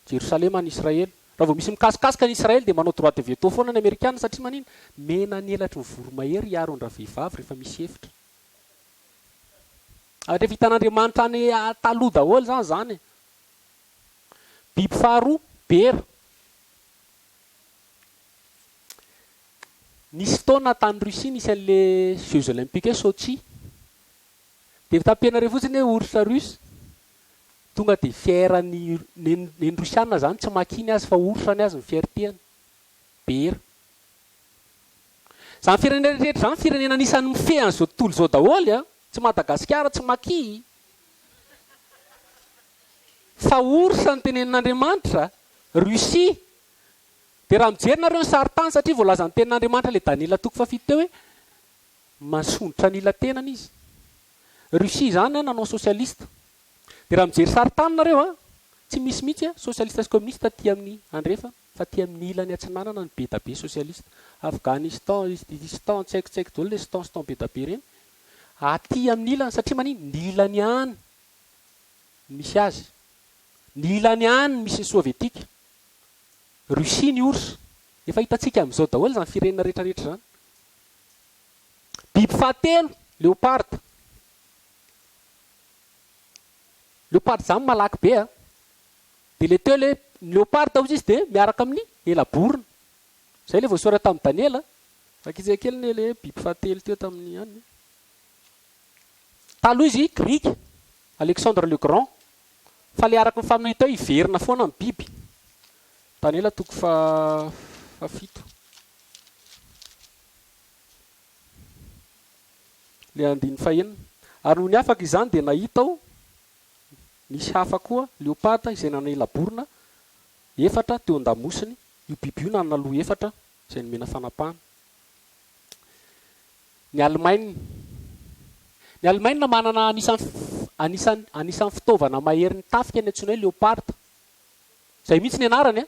Jerosalema an'i Israely. Raha vao misy mikasokasoka an'i Israely dia manao droit de veto foana ny Amerikana satria manina? Mena ny elatry ny voromahery hiaro an-dravehivavy rehefa misy efitra. Ary efa hitan'Andriamanitra any taloha daholo izany izany e. Biby faharoa, bera. Nisy fotoana tany Russie nisy an'le jeux olympiques hoe Sotchi. Dia efa tapenareo fotsiny hoe ours russe. Tonga dia fier ny ny Rosiana zany tsy maki ny azy fa ours ny azy ny fierté-ny. Bera. Zany firenena rehetra zany firenena anisan'ny mifehy an'izao tontolo izao daholo a! Tsy Madagasikara tsy maki. Fa ours no tenenin'Andriamanitra, Russie. Dia raha mijery nareo ny sarintany satria voalazan'ny tenin'Andriamanitra ilay Daniela toko fahafito teo hoe masondrotra ny ila tenany izy. Russie izany nanao socialiste. Dia raha mijery sarintany nareo a, tsy misy mihitsy socialiste sy communiste aty amin'ny andrefana fa aty amin'ny ilany atsinanana no be da be socialiste. Afghanistan, Istan, tsy haiko tsy haiko daholo ilay stan stan be da be ireny. Aty amin'ny ilany satria manino? Ny ilany ihany no misy azy. Ny ilany ihany no misy ny sovietika. Russie ny ours. Efa hitantsika amin'izao daholo izany firenena rehetra rehetra izany. Biby fahatelo, léopard. Léopard izany malaky be a. Dia le teo le ny léopard hozy izy dia miaraka amin'ny ela-borona. Izay ilay voasoratra tamin'i Daniela. Vakitsika kely anie le biby fahatelo teo tamin'ny anona e. Taloha izy grika, Alexandre le Grand. Fa le araka ny faminaniana teo hiverina foana ny biby. Daniela toko fahafito. Le andininy fahenina. Ary nony afaka izany dia nahita aho nisy hafa koa, leoparda izay nanana ela-borona efatra teo an-damosiny. Io biby io nanana loha efatra izay nomena fanapahana. Ny Alemaina. Ny Alemaina manana anisan'ny anisan'ny anisan'ny fitaovana maherin'ny tafika ny antsoina hoe Leopard. Izay mihitsy ny anarany an!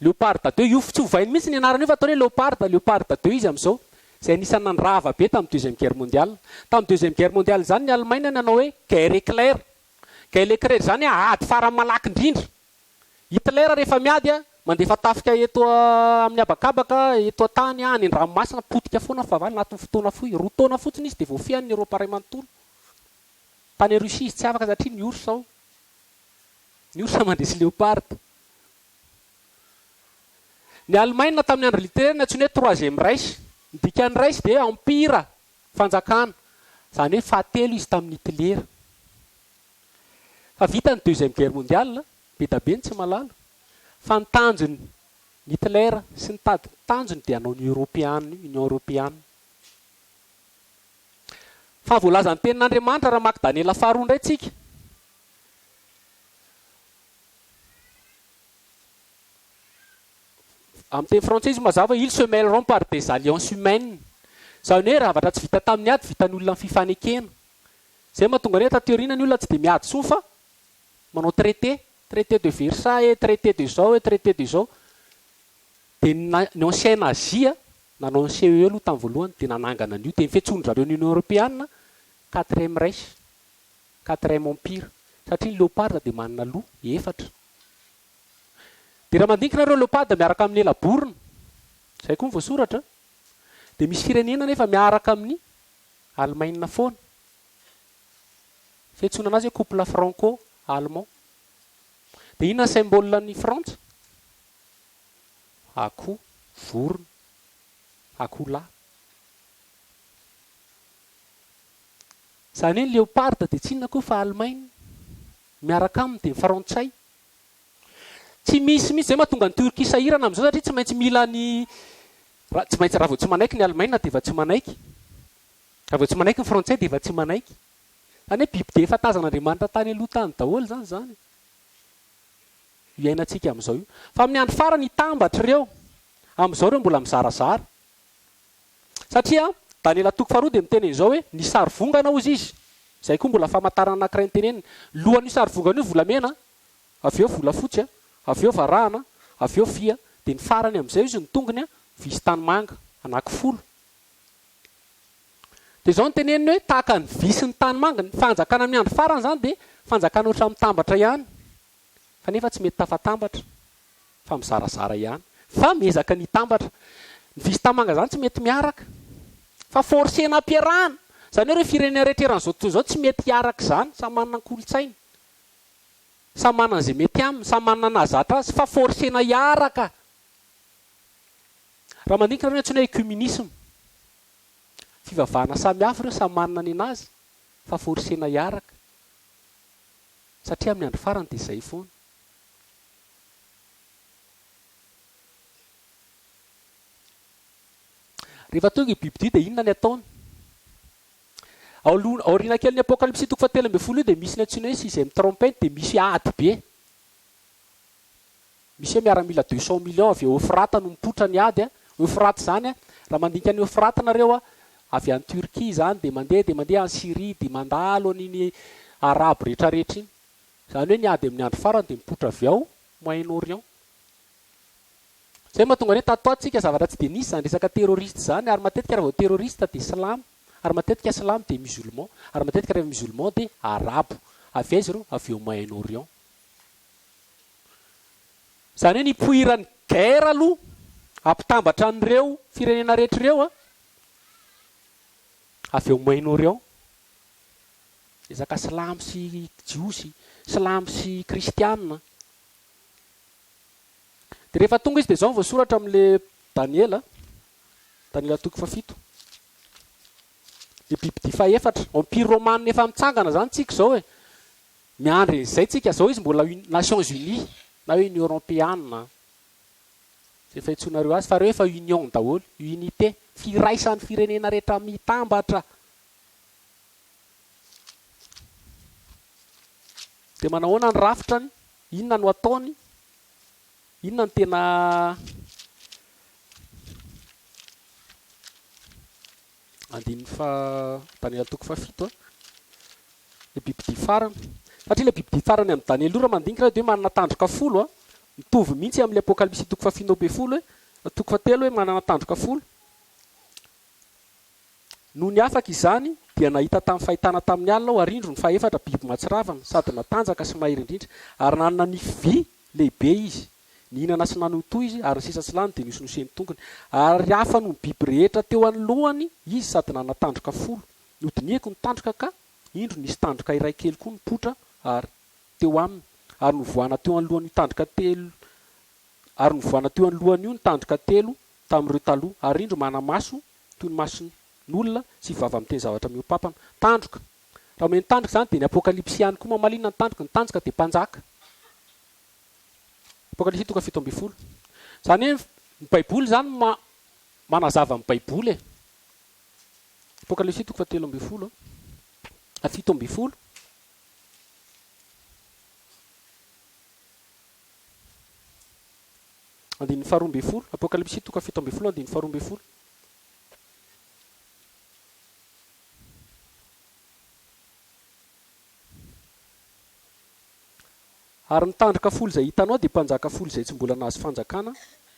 Leopard deux, io tsy ovainy mihitsy ny anarany io fa ataony hoe Leopard, Leopard deux izy amin'izao. Izay anisan'ny nandrava be tamin'ny deuxième guerre mondiale. Tamin'ny deuxième guerre mondiale izany ny Alemaina nanao hoe guerre éclair. Guerre éclair izany ady farany malaky indrindra. Hitler rehefa miady mandefa tafika eto amin'ny habakabaka, eto an-tany, any an-dranomasina, potika foana ny fahavalo anatin'ny fotoana fohy. Roa taona fotsiny izy dia voafehiny ny Eropa iray manontolo. Tany Russie izy tsy afaka satria ny ours ao. Ny ours mandresy léopard. Ny Alemaina tamin'ny andron'i Hitler nantsoiny hoe troisième Reich. Ny dikan'ny Reich dia empire, fanjakana. Izany hoe fahatelo izy tamin'i Hitler. Fa vita ny deuxième guerre mondiale, be da be ny tsy mahalala, fa ny tanjon'i Hitler sy ny tady tanjony dia hanao ny European, Union Europeana. Fa voalazan'ny tenin'Andriamanitra raha maka Daniela faharoa indray tsika. Amin'ny teny frantsay izy mazava hoe ils se mêleront par des alliances humaines. Izany hoe zavatra tsy vita tamin'ny ady vitan'ny olona amin'ny fifanekena. Izay mahatonga ny hoe taty aoriana ny olona tsy dia miady intsony fa manao traité, traité de Versailles e, traité de zao e, traité de zao. Dia ny ny ancien nazi nanao ny CEE aloha tamin'ny voalohany dia nanangana an'io dia ny fiantsoan-dry zareo ny Union Europeana quatrième Reich, quatrième empire satria ny léopard dia manana loha efatra. Dia raha mandinika nareo léopard miaraka amin'ny ela-borona, izay koa no voasoratra, dia misy firenena anefa miaraka amin'ny Alemaina foana. Fiantsoana anazy hoe couple franco allemand. Dia inona ny symbole an'i Frantsa? Akoho, vorona, akoholahy. Izany hoe ny léopard dia tsy inona akory fa Alemaina. Miaraka aminy dia ny frantsay. Tsy misy mihitsy, izay mahatonga an'i Turquie sahirana amin'izao satria tsy maintsy mila ny raha tsy maintsy raha vao tsy manaiky ny Alemaina dia efa tsy manaiky. Raha vao tsy manaiky ny frantsay dia efa tsy manaiky. Izany hoe biby dia efa tazan'Andriamanitra tany aloha tany daholo izany izany. Iainantsika amin'izao io. Fa amin'ny andro farany hitambatra ireo. Amin'izao ireo mbola mizarazara. Satria Daniela toko faharoa dia miteny an'izao hoe, ny sarivongana hozy izy, izay koa mbola famantarana anankiray noteneniny, lohan'io sarivongana io volamena, avy eo volafotsy, avy eo varahana, avy eo vy, dia ny farany amin'izay hozy ny tongony vy sy tanimanga, anankifolo. Dia izao no teneniny hoe, tahaka ny vy sy ny tanimanga, ny fanjakana amin'ny andro farany izany dia fanjakana ohatran'ny mitambatra ihany, kanefa tsy mety tafatambatra fa mizarazara ihany fa miezaka ny hitambatra. Ny visi-tamanga izany tsy mety miaraka fa forcer-na ampiarahana. Izany hoe ireo firenena rehetra eran'izao tontolo izao tsy mety hiaraka izany, samy manana ny kolontsainy, samy manana izay mety aminy, samy manana ny nahazatra azy fa forcer-na hiaraka. Raha mandinika nareo ny antsoina hoe ecumenisme, fivavahana samy hafa ireo samy manana ny anazy fa forcer-na hiaraka. Satria amin'ny andro farany dia izay foana. Rehefa tonga i bibidia dia inona ny ataony? Ao aloha, aoriana kelin'ny Apokalypsy toko fahatelo ambin'ny folo io dia misy ny antsoina hoe sixième trompette dia misy ady be. Misy hoe miaramila deux cents millions avy eo Eofrata no mipoitra ny ady a. Eofrata izany a, raha mandinika an'i Eofrata nareo a, avy any Turquie izany dia mandeha dia mandeha any Syrie dia mandalo an'iny Arabo rehetrarehetra iny. Izany hoe ny ady amin'ny andro farany dia mipoitra avy ao Moyen Orient. Izay mahatonga ny hoe tato ato tsika zavatra tsy dia nisy izany resaka terroriste izany ary matetika raha vao terroriste dia silamo ary matetika silamo dia musulman ary matetika rehefa musulman dia arabo. Avy aiza ireo? Avy eo Moyen Orient. Izany hoe nipoiran'ny guerre aloha hampitambatra an'ireo firenena rehetra ireo an, avy eo Moyen Orient. Resaka silamo sy jiosy, silamo sy kristiana. Dia rehefa tonga izy dia izao no voasoratra amin'ilay Daniela, Daniela toko fahafito. Ilay bibidia fahefatra, empire romane efa mitsangana izany tsika izao e. Miandry an'izay tsika, zao izy mbola Nations Unies na hoe Union Europeana zay faitsoinareo azy fa reo efa Union daholo, unité, firaisan'ny firenena rehetra mitambatra. Dia manahoana ny rafitrany, inona no ataony, inona no tena Andininy faha, Daniela toko fahafito a. Ilay bibidia farany. Satria ilay bibidia farany amin'i Daniela io raha mandinika raha dia hoe manana tandroka folo a. Mitovy mihitsy amin'ilay Apokalypsy toko fahafito ambin'ny folo hoe, toko fahatelo hoe manana tandroka folo. Nony afaka izany dia nahita tamin'ny fahitana tamin'ny alina aho ary indro ny fahefatra biby mahatsiravina sady natanjaka sy mahery indrindra ary nanana nify vy lehibe izy. Nihinana sy nanohy izy, ary ny sisa tsy lany dia nosinosen'ny tongony. Ary hafa noho ny biby rehetra teo anoloany izy sady nanana tandroka folo. Nodinihiko ny tandroka ka, indro, nisy tandroka iray kely koa nipoitra ary teo aminy, ary novoahana teo anoloan'io tandroka telo ary novoahana teo anoloan'io ny tandroka telo tamin'ireo taloha, ary indro mana-maso toy ny mason'olona sy vava miteny zavatra mihoa-pampana. Tandroka. Raha omeny tandroka izany dia ny Apokalypsy ihany koa mamaly inona ny tandroka? Ny tandroka dia mpanjaka. Apokalypsy toko 17. Izany hoe ny Baiboly izany ma manazava ny Baiboly e. Apokalypsy toko fahatelo ambin'ny folo a, 17. Andininy faharoa ambin'ny folo. Apokalypsy toko 17 andininy faharoa ambin'ny folo. Ary ny tandroka folo izay hitanao dia mpanjaka folo izay tsy mbola nahazo fanjakana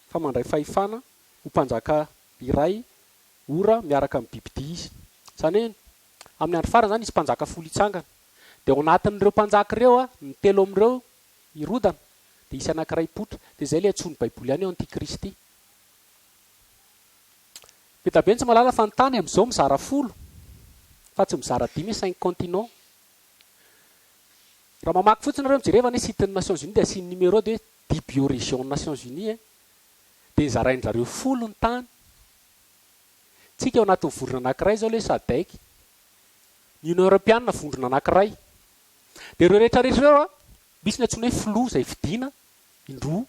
fa mandray fahefana ho mpanjaka iray ora miaraka amin'ny bibidia izy. Izany hoe amin'ny andro farany izany hisy mpanjaka folo hitsangana. Dia ao anatin'ireo mpanjaka ireo, ny telo amin'ireo hirodana, dia hisy anankiray hipoitra. Dia izay ilay antsoin'ny Baiboly ihany hoe antikristy. Be dia be ny tsy mahalala fa ny tany amin'izao mizara folo fa tsy mizara dimy, cinq continents. Raha mamaky fotsiny nareo mijereva anie site ny Nations Unies dia asiany numéro dia hoe dix bioregion Nations Unies e. Dia zarain-drareo folo ny tany. Tsika ao anatin'ny vondrona anakiray izao ilay Sadec. Ny Union Europeana vondrona anakiray. Dia ireo rehetra rehetra ireo a, misy ny antsoina hoe filoha izay fidiana indroa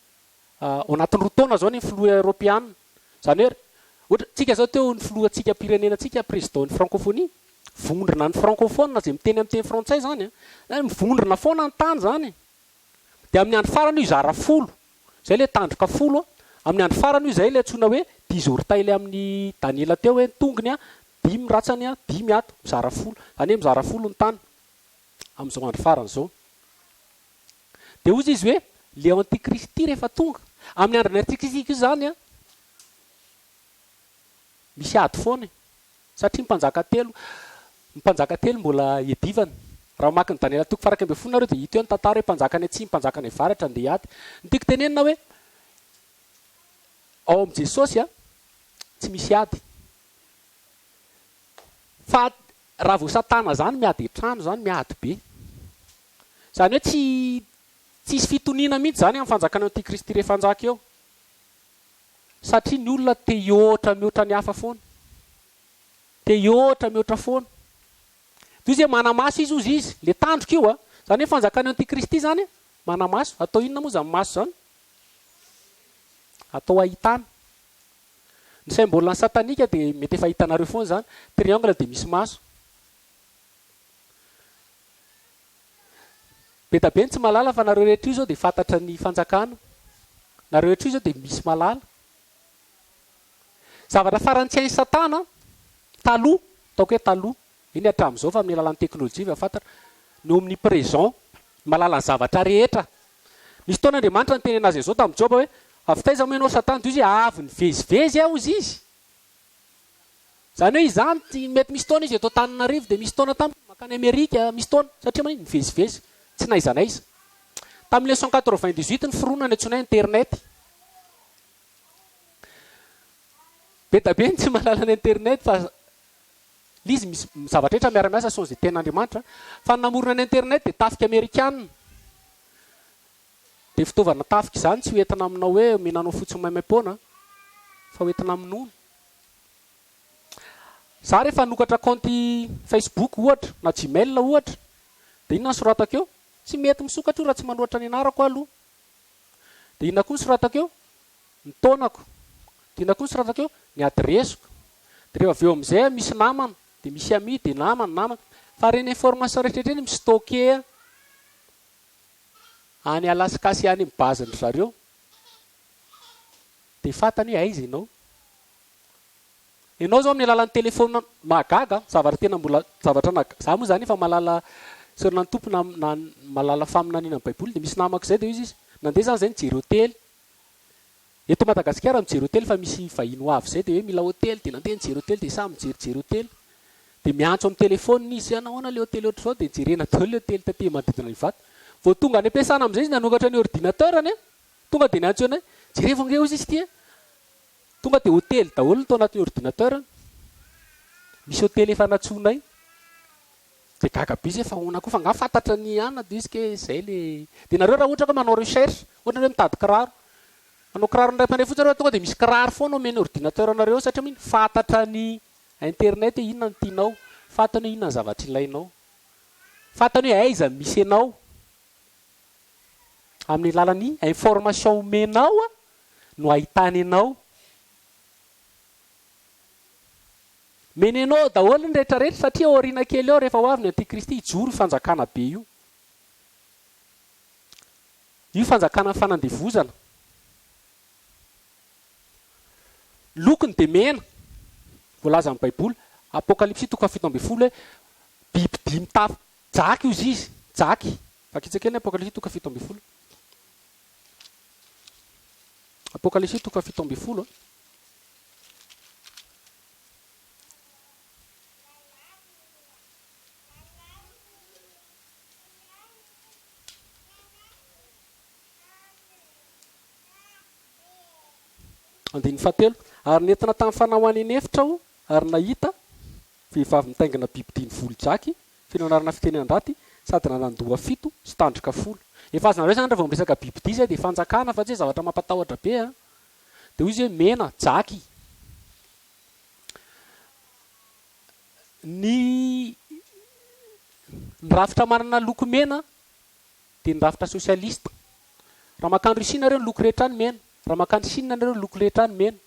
ao anatin'ny roa taona izao ny filoha Eoropeana. Izany hoe ohatra tsika izao teo ny filohantsika pirenena tsika président ny francophonie, vondrona ny francophone izay miteny amin'ny teny frantsay izany an, izany mivondrona foana ny tany izany e. Dia amin'ny andro farany io hizara folo. Izay ilay tandroka folo. Amin'ny andro farany io izay ilay antsoina hoe dix orteils amin'ny Daniela teo hoe ny tongony dimy ratsany dimy ato. Mizara folo. Izany hoe mizara folo ny tany amin'izao andro farany izao. Dia hozy izy hoe le antikristy rehefa tonga. Amin'ny andron'ny antikristy koa izany an, misy ady foana e. Satria ny mpanjaka telo, ny mpanjaka telo mbola iadivana. Raha mamaky ny Daniela toko faha 11 nareo dia hita eo ny tantara hoe mpanjaka any atsimo, mpanjaka any avaratra andeha hiady. Ny tiako tenenina hoe ao amin'i Jesosy an, tsy misy ady. Fa raha vao satana zany miady an-trano zany miady be. Izany hoe tsy tsisy fitoniana mihitsy izany amin'ny fanjakana antikristy rehefa hanjaka eo. Satria ny olona te hihoatra mihoatra ny hafa foana. Te hihoatra mihoatra foana. Dia izy hoe manamaso izy hozy izy. Le tandroka io a. Izany hoe fanjakana antikristy izany manamaso. Atao inona moa izany maso izany? Atao ahitana. Ny symbole ny satanika dia mety efa hitanareo foana izany. Triangle dia misy maso. Be da be ny tsy mahalala fa nareo rehetra io zao dia fantatra ny fanjakana. Nareo rehetra io zao dia misy mahalala. Zavatra farany tsy hain'i satana taloha, ataoko hoe taloha, eny hatramin'izao fa amin'ny alalan'ny teknolojia efa fantatra, ny omnipresent, mahalala ny zavatra rehetra. Nisy fotoana Andriamanitra niteny anazy an'izao tamin'i Joba hoe, avy taiza moa ianao satana? Dia hoy izy hoe, avy nivezivezy aho hozy izy. Izany hoe izany, mety misy taona izy eto Antananarivo, dia misy taona tampoka mankany Amerika, misy taona, satria maninona? Mivezivezy, tsy n'aiza n'aiza. Tamin'ny 1998 niforona ny antsoina hoe internet. Be da be ny tsy mahalala ny internet fa ilay izy misy zavatra rehetra miara-miasa selon izay tenin'Andriamanitra. Fa ny namorona ny internet dia tafika amerikana. Dia fitaovana tafika izany tsy ho entina aminao hoe omena anao fotsiny maimaimpoana fa ho entina hamonoana. Za rehefa hanokatra kaonty Facebook ohatra na Gmail ohatra dia inona no soratako eo? Tsy mety misokatra io raha tsy manoratra ny anarako aho aloha. Dia inona koa no soratako eo? Ny taonako. Dia inona koa no soratako eo? Ny adiresiko. Dia rehefa avy eo amin'izay aho misy namana, dia misy ami, dia namana, namana. Fa ireny information rehetra ireny mi-stocker any Alaska sy any amin'ny base-ndry zareo. Dia fantany hoe aiza ianao. Ianao izao amin'ny alalan'ny telephone, mahagaga an, zavatra tena mbola, zavatra na, za moa izany efa mahalala sorona ny Tompo na, na mahalala faminaniana ny baiboly, dia misy namako izay dia hoy izy, nandeha izany izay nijery hotely, eto Madagasikara mijery hotely fa misy vahiny ho avy izay dia hoe mila hotely, dia nandeha nijery hotely dia samy mijerijery hotely, dia miantso amin'ny telephone izy, nahoana ilay hotely ohatr'izao, dia jerena daholo ilay hotely taty manodidina an'Ivato, vao tonga any am-piasana amin'izay izy nanokatra ny ordinateur-ny an, tonga dia niantso anay, jerevo ange hozy izy ity an. Tonga dia hotely daholo ny tao anatin'ny ordinateur. Misy hotely efa nantsoinay. Dia gaga be izy hoe fa ahoana koa fa angaha fantatra ny anona dia izy ke izay le. Dia nareo raha ohatra ka manao recherche, ohatra hoe mitady kiraro. Manao kiraro indray mandeha fotsiny nareo tonga dia misy kiraro foana omen'ny ordinateur anareo satria maninona? Fantatra ny internet hoe inona no tianao, fantany hoe inona ny zavatra ilainao. Fantany hoe aiza no misy anao. Amin'ny alalan'ny information omenao no ahitany anao. Menenao daholo ny rehetra rehetra satria ao aoriana kely ao rehefa ho avy ny antikristy hijoro io fanjakana be io. Io fanjakana fanandevozana. Lokony dia mena. Voalazan'ny baiboly Apokalypsy toko faha 17 hoe biby dimy tafo jaky hozy izy, jaky. Vakitsa kely ny Apokalypsy toko faha 17. Apokalypsy toko faha 17. Andininy fahatelo. Ary nentina tamin'ny fanahy ho any an'efitra aho, ary nahita vehivavy mitaingina bibidia ny volo jaky, feno anarana fitenenan-draty, sady nanan-doha fito sy tandroka folo. Efa azonareo izany raha vao miresaka bibidia izay dia fanjakana fa tsy hoe zavatra mampatahotra be an! Dia hoy izy hoe mena, jaky. Ny ny rafitra manana loko mena dia ny rafitra sosialista. Raha mankany Russie nareo ny loko rehetra any mena, raha mankany Chine nareo ny loko rehetra any mena.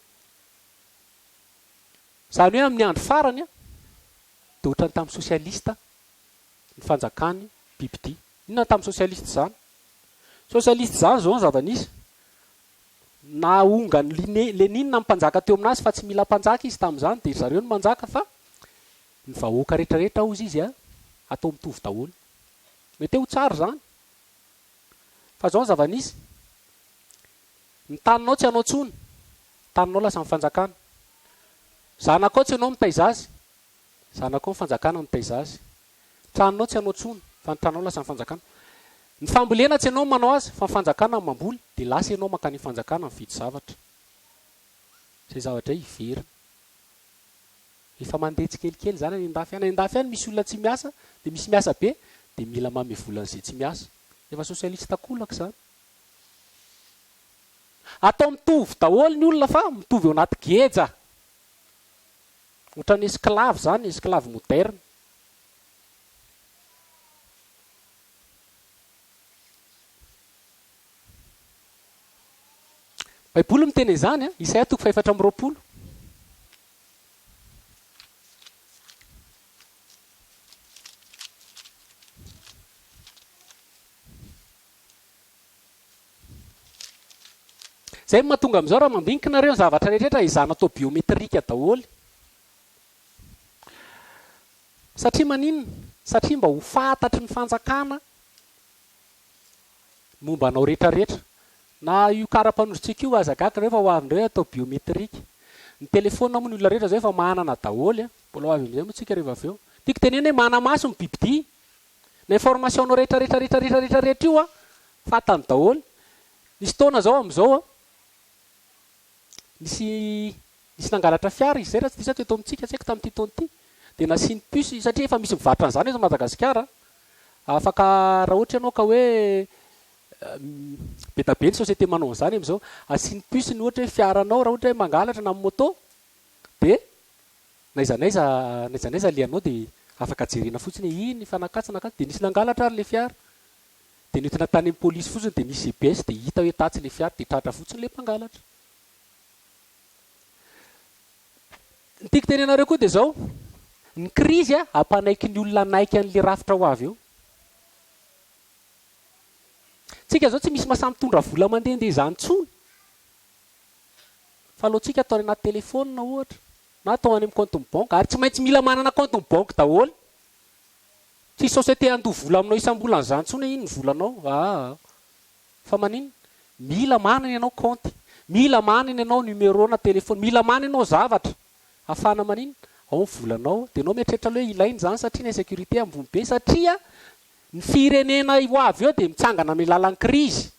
Izany hoe amin'ny andro farany dia ohatran'ny tamin'ny sosialista ny fanjakan'ny bibidia. Inona ny tamin'ny sosialista izany? Sosialista izany izao ny zava-nisy. Nahongan'i Line, Lénine ny mpanjaka teo aminazy fa tsy mila mpanjaka izy tamin'izany dia ry zareo no manjaka fa ny vahoaka rehetrarehetra hozy izy a, atao mitovy daholo. Mety hoe ho tsara izany. Fa izao ny zava-nisy, ny taninao tsy anao intsony, ny taninao lasa ny fanjakana. Zanakao tsy ianao mitaiza azy, zanakao ny fanjakana mitaiza azy. Tranonao tsy anao tsony fa ny tranonao lasa ny fanjakana. Ny fambolena tsy ianao no manao azy fa ny fanjakana no mamboly dia lasa ianao mankany fanjakana mividy zavatra. Izay zavatra izay hiverina. Efa mandeha tsikelikely izany any an-dafy any. Any an-dafy any misy olona tsy miasa dia misy miasa be dia mila manome vola an'izay tsy miasa. Efa socialiste kolaka izany. Atao mitovy daholo ny olona fa mitovy ao anaty geja. Ohatran'ny esclave izany, esclave moderne. Baiboly miteny an'izany an, Isaia toko fahefatra amby 20. Izay no mahatonga amin'izao raha mandinika nareo ny zavatra rehetra ezahana atao biometrika daholo. Satria maninona? Satria mba ho fantatry ny fanjakana ny momba anao rehetra rehetra. Na io kara-panondrontsika io aza gaga nareo fa ho avy indray atao biometrika. Ny telephone moa ny olona rehetra izao efa manana daholo. Mbola ho avy amin'izay moa tsika rehefa avy eo. Tiako tenenina hoe mana-maso ny bibidia. Ny information nao rehetra rehetra rehetra rehetra rehetra rehetra io an, fantany daholo. Nisy taona zao amin'izao an, nisy nisy nangalatra fiara izy zay raha tsy diso aho teto amintsika, tsy haiko tamin'ity taona ity, dia nasiany puce satria efa misy mivarotra an'izany eto Madagasikara an, afaka raha ohatra ianao ka hoe be da be ny société manao an'izany amin'izao, asiany puce ny ohatra hoe fiaranao raha ohatra hoe mangalatra na moto dia N'aiza n'aiza n'aiza n'aiza alehanao dia afaka jerena fotsiny hoe iny fa nakatso nakatso dia nisy nangalatra ary ilay fiara dia nentina tany amin'ny polisy fotsiny dia nisy GPS dia hita hoe tatsy ilay fiara dia tratra fotsiny ilay mpangalatra. Ny tiako tenenareo koa dia izao, ny krizy hampanaiky ny olona hanaiky an'ilay rafitra ho avy eo. Tsika izao tsy misy mahasahy mitondra vola mandehandeha izany intsony. Fa aleontsika atao any anaty telephone ohatra na atao any amin'ny compte banque ary tsy maintsy mila manana compte banque daholo. Tsy société handoa vola aminao isam-bolana izany intsony hoe iny ny volanao aa. Fa maninona? Mila manana ianao compte, mila manana ianao numéro na téléphone, mila manana ianao zavatra ahafahana maninona? Ao ny volanao dia ianao mieritreritra aloha hoe ilaina izany satria ny insécurité ambony be satria ny firenena ho avy eo dia mitsangana amin'ny alalan'ny crise.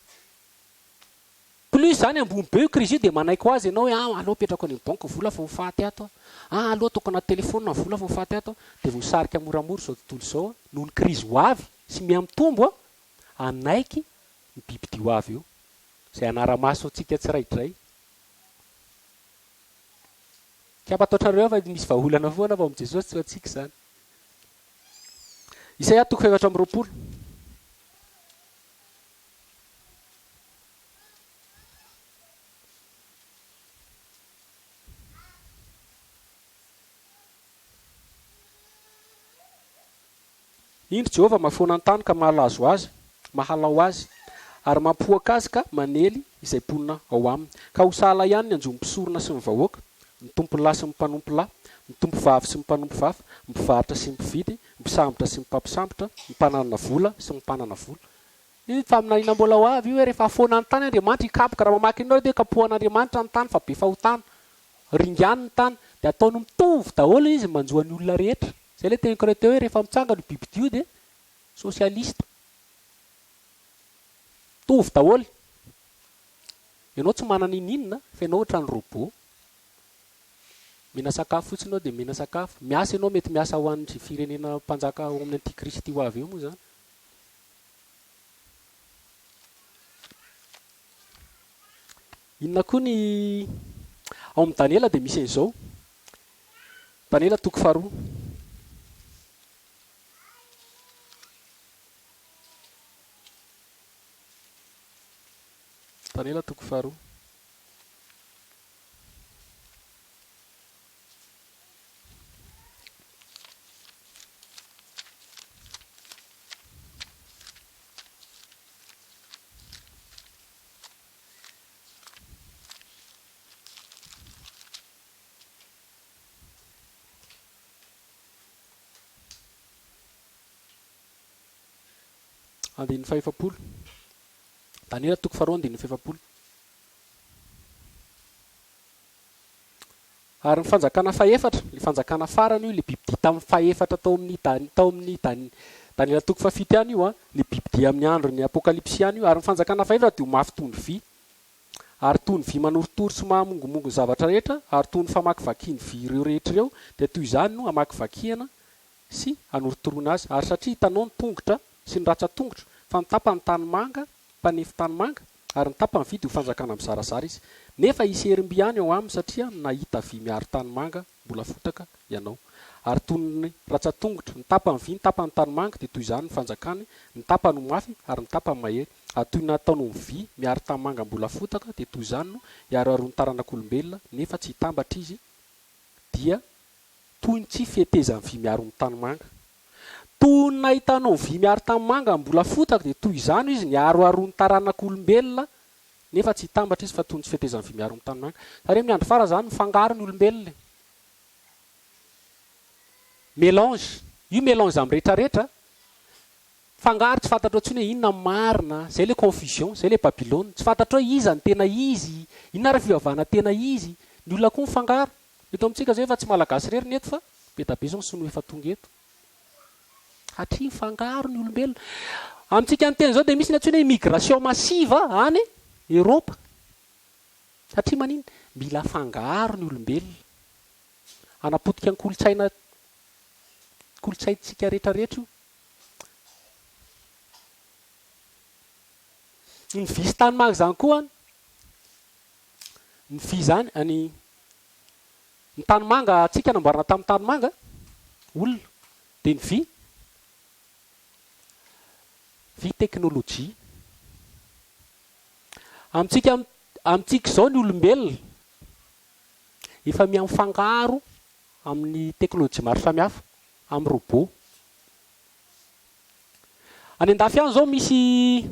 Plus zany ambony be io crise io dia manaiky ho azy ianao hoe ah aleo apetrako any amin'ny banque vola fa ho faty ato aho, ah aleo ataoko anaty telephone ny vola fa ho faty ato aho, dia voasarika moramora izao tontolo izao noho ny crise ho avy sy miha mitombo ah, hanaiky ny bibidia ho avy eo izay hanara-maso antsika tsiraidray. Tsy hampataotra anareo aho fa misy vahaolana foana fa ao amin'i Jesosy tsy ho antsika izany. Isaia toko fahefatra amby 20. Indro Jehovah mahafoana ny tany ka mahalazo azy, mahalao azy, ary mampihoaka azy ka manely izay mponina ao aminy. Ka ho sahala ihany ny anjon'ny mpisorona sy ny vahoaka, ny tompolahy sy ny mpanompolahy, ny tompovavy sy ny mpanompovavy, ny mpivarotra sy ny mpividy, ny mpisambotra sy ny mpampisambotra, ny mpananana vola sy ny mpanana vola. Io faminaniana mbola ho avy io hoe rehefa hafoana ny tany Andriamanitra hikapoka, raha mamaky an'io nareo dia kapohan'Andriamanitra ny tany fa be fahotana, ringany ny tany, dia ataony mitovy daholo izy manjo an'ny olona rehetra. Izay ilay teniko teo hoe rehefa mitsangana io bibidia io dia socialiste. Mitovy daholo. Ianao tsy manana ininona fa ianao ohatran'ny robot. Mena sakafo fotsiny ianao dia mena sakafo. Miasa ianao mety miasa ho an'ny firenena mpanjaka ao amin'ny antikristy ho avy eo moa izany. Inona koa ny ao amin'i Daniela dia misy an'izao. Daniela toko faharoa. Daniela toko faharoa. andininy fahefapolo. Daniela toko faharoa andininy fahefapolo. Ary ny fanjakana fahefatra, ilay fanjakana farany io, ilay bibidia tamin'ny fahefatra tao amin'ny Dan, tao amin'ny Dan, Daniela toko fahafito ihany io an, ilay bibidia amin'ny andron'ny Apokalypsy ihany io. Ary ny fanjakana fahefatra dia ho mafy toy ny vy, ary toy ny vy manorotoro sy mahamongomongo ny zavatra rehetra, ary toy ny famakivakian'ny vy ireo rehetra ireo, dia toy izany no hamakivakiana sy hanorotoroana azy. Ary satria hitanao ny tongotra sy ny ratsan-tongotra, fa ny tapany tanimanga, mpanefy tanimanga, ary ny tapany vy dia ho fanjakana mizarazara izy. Nefa hisy herim-by ihany ao aminy satria nahita vy miaro tanimanga mbola fotaka ianao. Ary toy ny ratsan-tongotra, ny tapany vy, ny tapany tanimanga, dia toy izany ny fanjakany, ny tapany ho mafy ary ny tapany mahery. Ary toy ny nataony ho vy miaro tanimanga mbola fotaka, dia toy izany no hiaroharoan'ny taranak'olombelona, nefa tsy hitambatra izy, dia toy ny tsy fihetezan'ny vy miaro ny tanimanga. Toy ny nahitanao vy miaro tanimanga mbola fotaka, dia toy izany izy niaroharoan'ny taranak'olombelona, nefa tsy hitambatra izy fa toy ny tsy fetezan'ny vy miaro ny tanimanga. Zany hoe amin'ny andro farany zany mifangaro ny olombelona e. Mélange. Io mélange amin'ny retraretra, mifangaro tsy fantatrao intsony hoe inona ny marina, zay le confusion, zay le Babylona. Tsy fantatrao hoe iza no tena izy, inona ary fivavahana tena izy, ny olona koa mifangaro. Eto amintsika zao efa tsy malagasy irery ny eto fa be da be zao ny sinoa efa tonga eto. Satria mifangaro ny olombelona. Amintsika miteny izao dia misy ny antsoina hoe immigration massive any Eropa. Satria maninona? Mila afangaro ny olombelona. Hanapotika ny kolontsaina kolontsaintsika rehetra rehetra io. Ny vy sy tanimanga izany koa an, ny vy izany, ny Ny tanimanga antsika namboarina tamin'ny tanimanga, olona, dia ny vy, vy teknolojia. Amintsika amintsika izao ny olombelona efa miha-mifangaro amin'ny teknolojia maro samihafa, amin'ny robot. Any an-dafy any izao misy,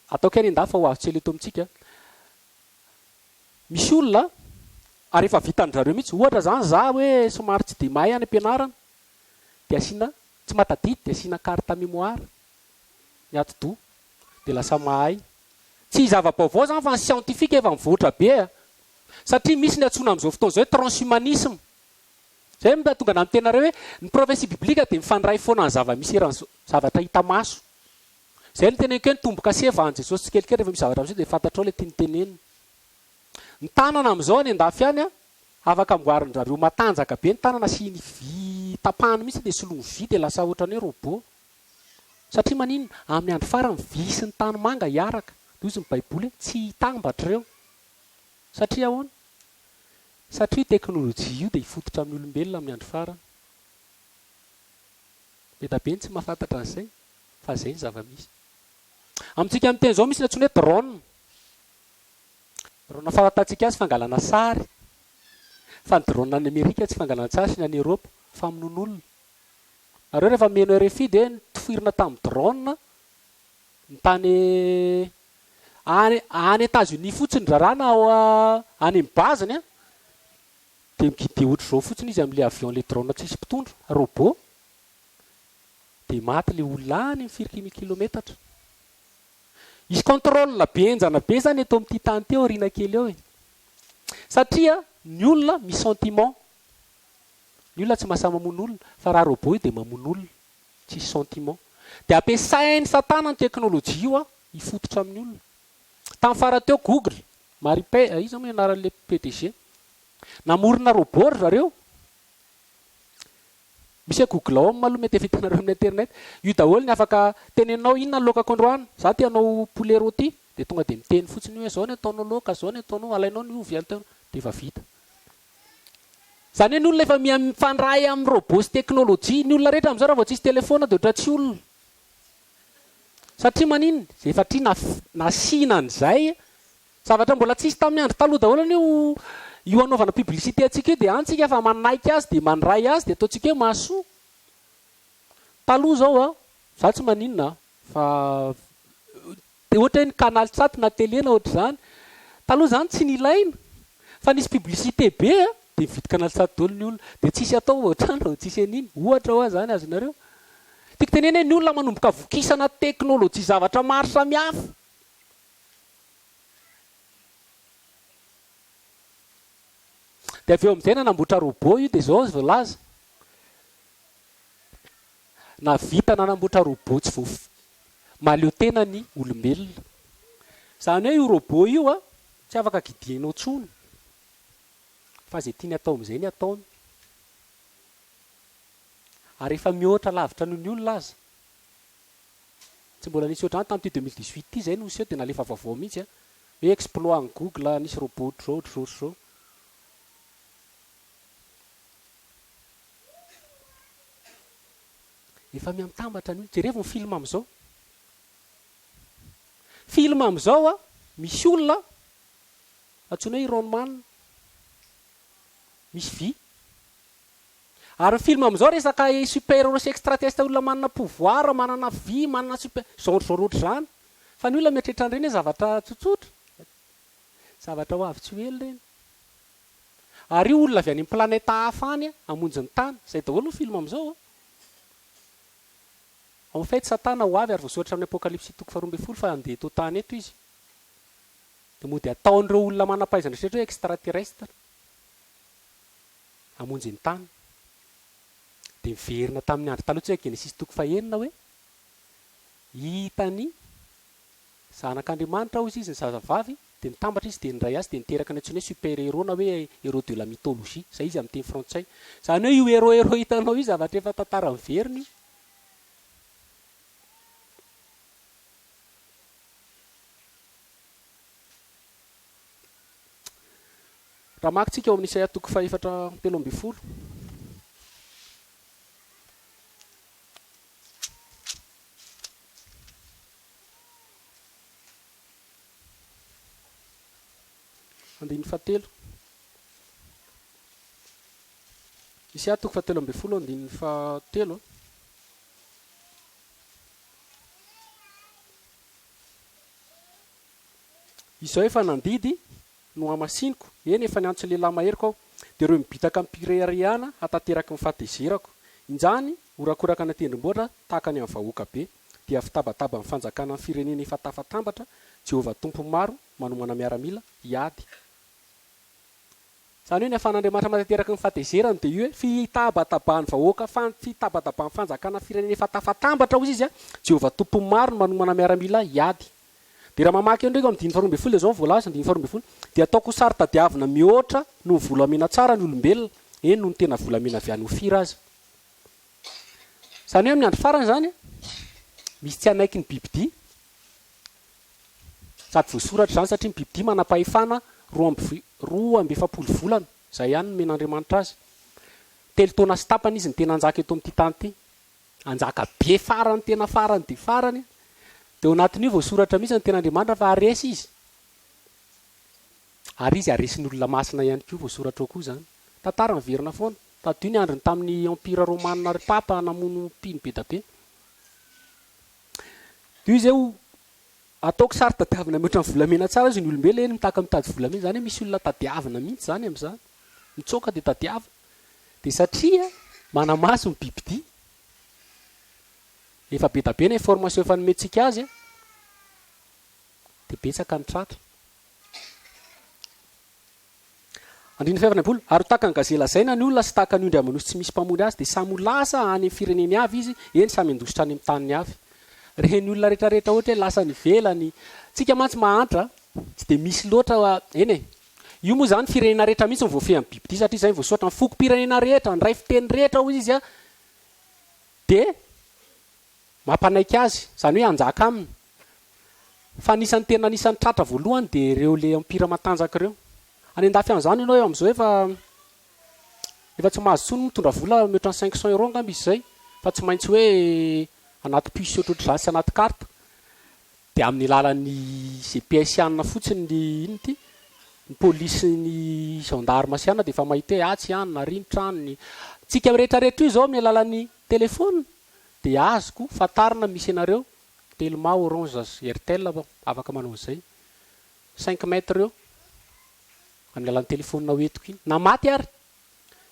ataoko any an-dafy fa ho avy tsy ela eto amintsika, Misy olona ary efa vitan-dry zareo mihitsy, ohatra zany za hoe somary tsy dia mahay any am-pianarana dia asiana, tsy mahatadidy dia asiana carte mémoire ny atidoha dia lasa mahay. Tsy zava-baovao zany fa ny scientifique efa mivoatra be a! Satria misy ny antsoina amin'izao fotoana izao hoe transhumanisme. Zay no mahatonga anah miteny anareo hoe ny prophetie biblique dia mifandray foana amin'ny zava-misy eran'izao, zavatra hita maso. Zay no teneniko hoe ny tombo-kase vahan'i Jesosy tsikelikely rehefa misy zavatra miseho dia fantatrao ilay tiany tenenina. Ny tanana amin'izao any an-dafy any an, afaka amboarin-drareo matanjaka be ny tanana asiany vy tapahany mihitsy dia soloiny vy dia lasa ohatran'ny hoe robot. Satria maninona? Amin'ny andro farany vy sy ny tanimanga hiaraka. Dia hozy ny baiboly hoe tsy hitambatra ireo. Satria ahoana? Satria io teknolojia io dia hifototra amin'ny olombelona amin'ny andro farany. Be da be ny tsy mahafantatra an'izay fa izay ny zava-misy. Amintsika miteny izao misy ny antsoina hoe drone. Drone fahafantatsika azy fangalana sary. Fa ny drone any Amerika tsy fangalana sary sy ny any Europe, famonoana olona. Nareo rehefa miheno RFI dia notifirina tamin'ny drone ny tany any any Etats-Unis fotsiny rarana ao any amin'ny base-ny an. Dia mi-guider ohatr'izao fotsiny izy amin'ilay avion ilay drone tsisy mpitondra, robot. Dia maty ilay olona any amin'ny firy kilometatra. Hisy contrôle be henjana be zany eto amin'ity tany ity aoriana kely eo e. Satria ny olona misy sentiment. Ny olona tsy mahasahy mamono olona, fa raha robot io dia mamono olona. Tsisy sentiment. Dia ampiasain'i satana ny teknolojia io hifototra amin'ny olona. Tamin'ny farany teo Google, Marie Pay, iza moa ny anaran'ilay PDG? Namorona robot ry zareo. Misy hoe Google Home aloha mety efa hitanareo amin'ny internet. Io daholo ny afaka teneninao inona ny laokako androany, za te hanao poulet rôti, dia tonga dia miteny fotsiny io hoe zao ny ataonao laoka, zao ny ataonao, alainao ny ovy, alainao, dia efa vita. Izany hoe ny olona efa miha mifandray amin'ny robot sy teknolojia, ny olona rehetra amin'izao raha vao tsisy telephone dia ohatran'ny tsy olona. Satria maninona? Izay efa tria nasiana an'izay Zavatra mbola tsisy tamin'ny andro taloha daholo anie io io anaovana publicité antsika io dia any tsika efa manaiky azy dia mandray azy dia ataontsika hoe mahasoa. Taloha zao a, za tsy maninona fa dia ohatra hoe ny canal chat na télé na ohatr'izany, taloha zany tsy nilaina fa nisy publicité be a dia nividy canal chat daholo ny olona dia tsisy atao ao an-trano raha tsisy an'iny, ohatra hoa zany azonareo. Tiako tenena hoe ny olona manomboka vokisana teknolojia zavatra maro samihafa. Dia avy eo amin'izay nanamboatra robot io dia izao izy voalaza. Nahavita nanamboatra robot tsy voaf mahaleo tena ny olombelona. Izany hoe io robot io a, tsy afaka guider-nao intsony fa izay tiany atao amin'izay ny ataony. Ary efa mihoatra lavitra noho ny olona aza. Tsy mbola nisy ohatr'izany tamin'ity 2018 ity izay no niseho dia nalefa vaovao mihitsy a, hoe exploit an'i Google nisy robot ohatr'izao ohatr'izao ohatr'izao. Efa mihamitambatra ny olona. Jerevo ny film amin'izao. Film amin'izao a, misy olona antsoina hoe Iron Man. Misy vy. Ary ny film amin'izao resaka super héros sy extraterrestre olona manana pouvoir, manana vy, manana super genre genre ohatr'izany. Fa ny olona mieritreritra an'ireny hoe zavatra tsotsotra. Zavatra ho avy tsy ho ela ireny. Ary io olona avy any amin'ny planète hafa any hamonjy ny tany. Izay daholo ny film amin'izao an. En fait Satana ho avy ary voasoratra amin'ny Apokalypsy toko faharoa ambin'ny folo fa handeha eto tany eto izy. Dia mody ataon'ireo olona manam-pahaizana rehetra hoe extraterrestre hamonjy ny tany. Dia miverina tamin'ny andro taloha tsika Genesisy toko fahenina hoe hitan'ny Zanak'Andriamanitra hozy izy ny zazavavy, dia nitambatra izy dia niray azy dia niteraka ny antsoina hoe super héros na hoe héros de la mythologie, izay izy amin'ny teny frantsay. Izany hoe io héros héros hitanao io zavatra efa tantara miverina io. Raha maka tsika ao amin'ny Isaia toko fahefatra 13. Andininy fahatelo. Isaia toko fahatelo ambin'ny folo andininy fahatelo. Izao efa nandidy no hamasiniko, eny efa niantso lehilahy maheriko aho, dia ireo mibitaka amim-pireharehana hahatanteraky ny fahatezerako. Injany, horakoraka any an-tendrombohitra tahaka ny amin'ny vahoaka be. dia fitabataban'ny fanjakana ny firenena efa tafatambatra, Jehovah Tompon'ny maro manomana miaramila hiady. Izany hoe ny ahafahan'Andriamanitra mahatanteraky ny fahatezerany dia io hoe fitabataban'ny vahoaka, fitabataban'ny fanjakana firenena efa tafatambatra hozy izy, Jehovah Tompon'ny maro no manomana miaramila hiady. Dia raha mamaky eo indray amin'ny andininy faharoa ambin'ny folo dia izao no voalaza, andininy faharoa ambin'ny folo, dia ataoko ho saro-tadiavina mihoatra noho ny volamena tsara ny olombelona, eny noho ny tena volamena avy any Ofira aza. Izany hoe amin'ny andro farany izany, misy tsy hanaiky ny bibidia. Sady voasoratra izany satria ny bibidia manam-pahefana 42 volana, izay ihany no nomen'Andriamanitra azy. Telo taona sy tapany izy no tena hanjaka eto amin'ity tany ity. Hanjaka be farany tena farany dia farany. Dia ao anatin'io voasoratra mihitsy ny tenin'Andriamanitra fa haharesy izy. Ary izy haharesy ny olona masina ihany koa, voasoratra ao koa izany. Tantara miverina foana. Tadidio ny androny tamin'ny Empire Romana ry Papa namono mpino be da be. Io izay ho ataoko saro-tadiavina mihoatra ny volamena tsara izy ny olombelona eny mitaka mitady volamena izany hoe misy olona tadiavina mihitsy izany amin'izany. Mitsoaka dia tadiavina. Dia satria manamaso ny bibidia. Efa be da be ny information efa nomentsika azy dia betsaka ny tratra. Andininy fahaefatra ambin'ny folo, Ary ho tahaka ny gazela lazaina ny olona sy tahaka ny ondry aman'osy tsy misy mpamory azy, dia samy ho lasa any amin'ny fireneny avy izy, eny, samy handositra any amin'ny taniny avy. Ireny olona rehetrarehetra ohatra hoe lasa any ivelany, tsika mantsy mahantra, tsy dia misy loatra, eny e, io moa izany firenena rehetra mihitsy no voafehin'ny bibidia satria izay no voasoratra, ny fokom-pirenena rehetra, ny iray fiteny rehetra hoy izy dia mampanaiky azy, izany hoe hanjaka aminy. Fa anisan'ny tena anisan'ny tratra voalohany dia ireo le empire matanjaka ireo. Any andafy any izany ianao amin'izao efa efa tsy mahazo intsony mitondra vola mihoatra ny 500 euros angamba izy izay fa tsy maintsy hoe anaty puce ohatrohatr'izany sy anaty carte. Dia amin'ny alalan'ny GPS anona fotsiny ny inona ity? Ny polisy sy ny gendarme sy anona dia efa mahita hoe atsy anona, ary ny tranony. Tsika rehetrarehetra io izao amin'ny alalan'ny telephone dia azoko fantarina misy anareo Telma, Orange, Airtel afaka manao an'izay. Cinq mètres eo amin'ny alalan'ny telephone hoentiko iny. Na maty ary.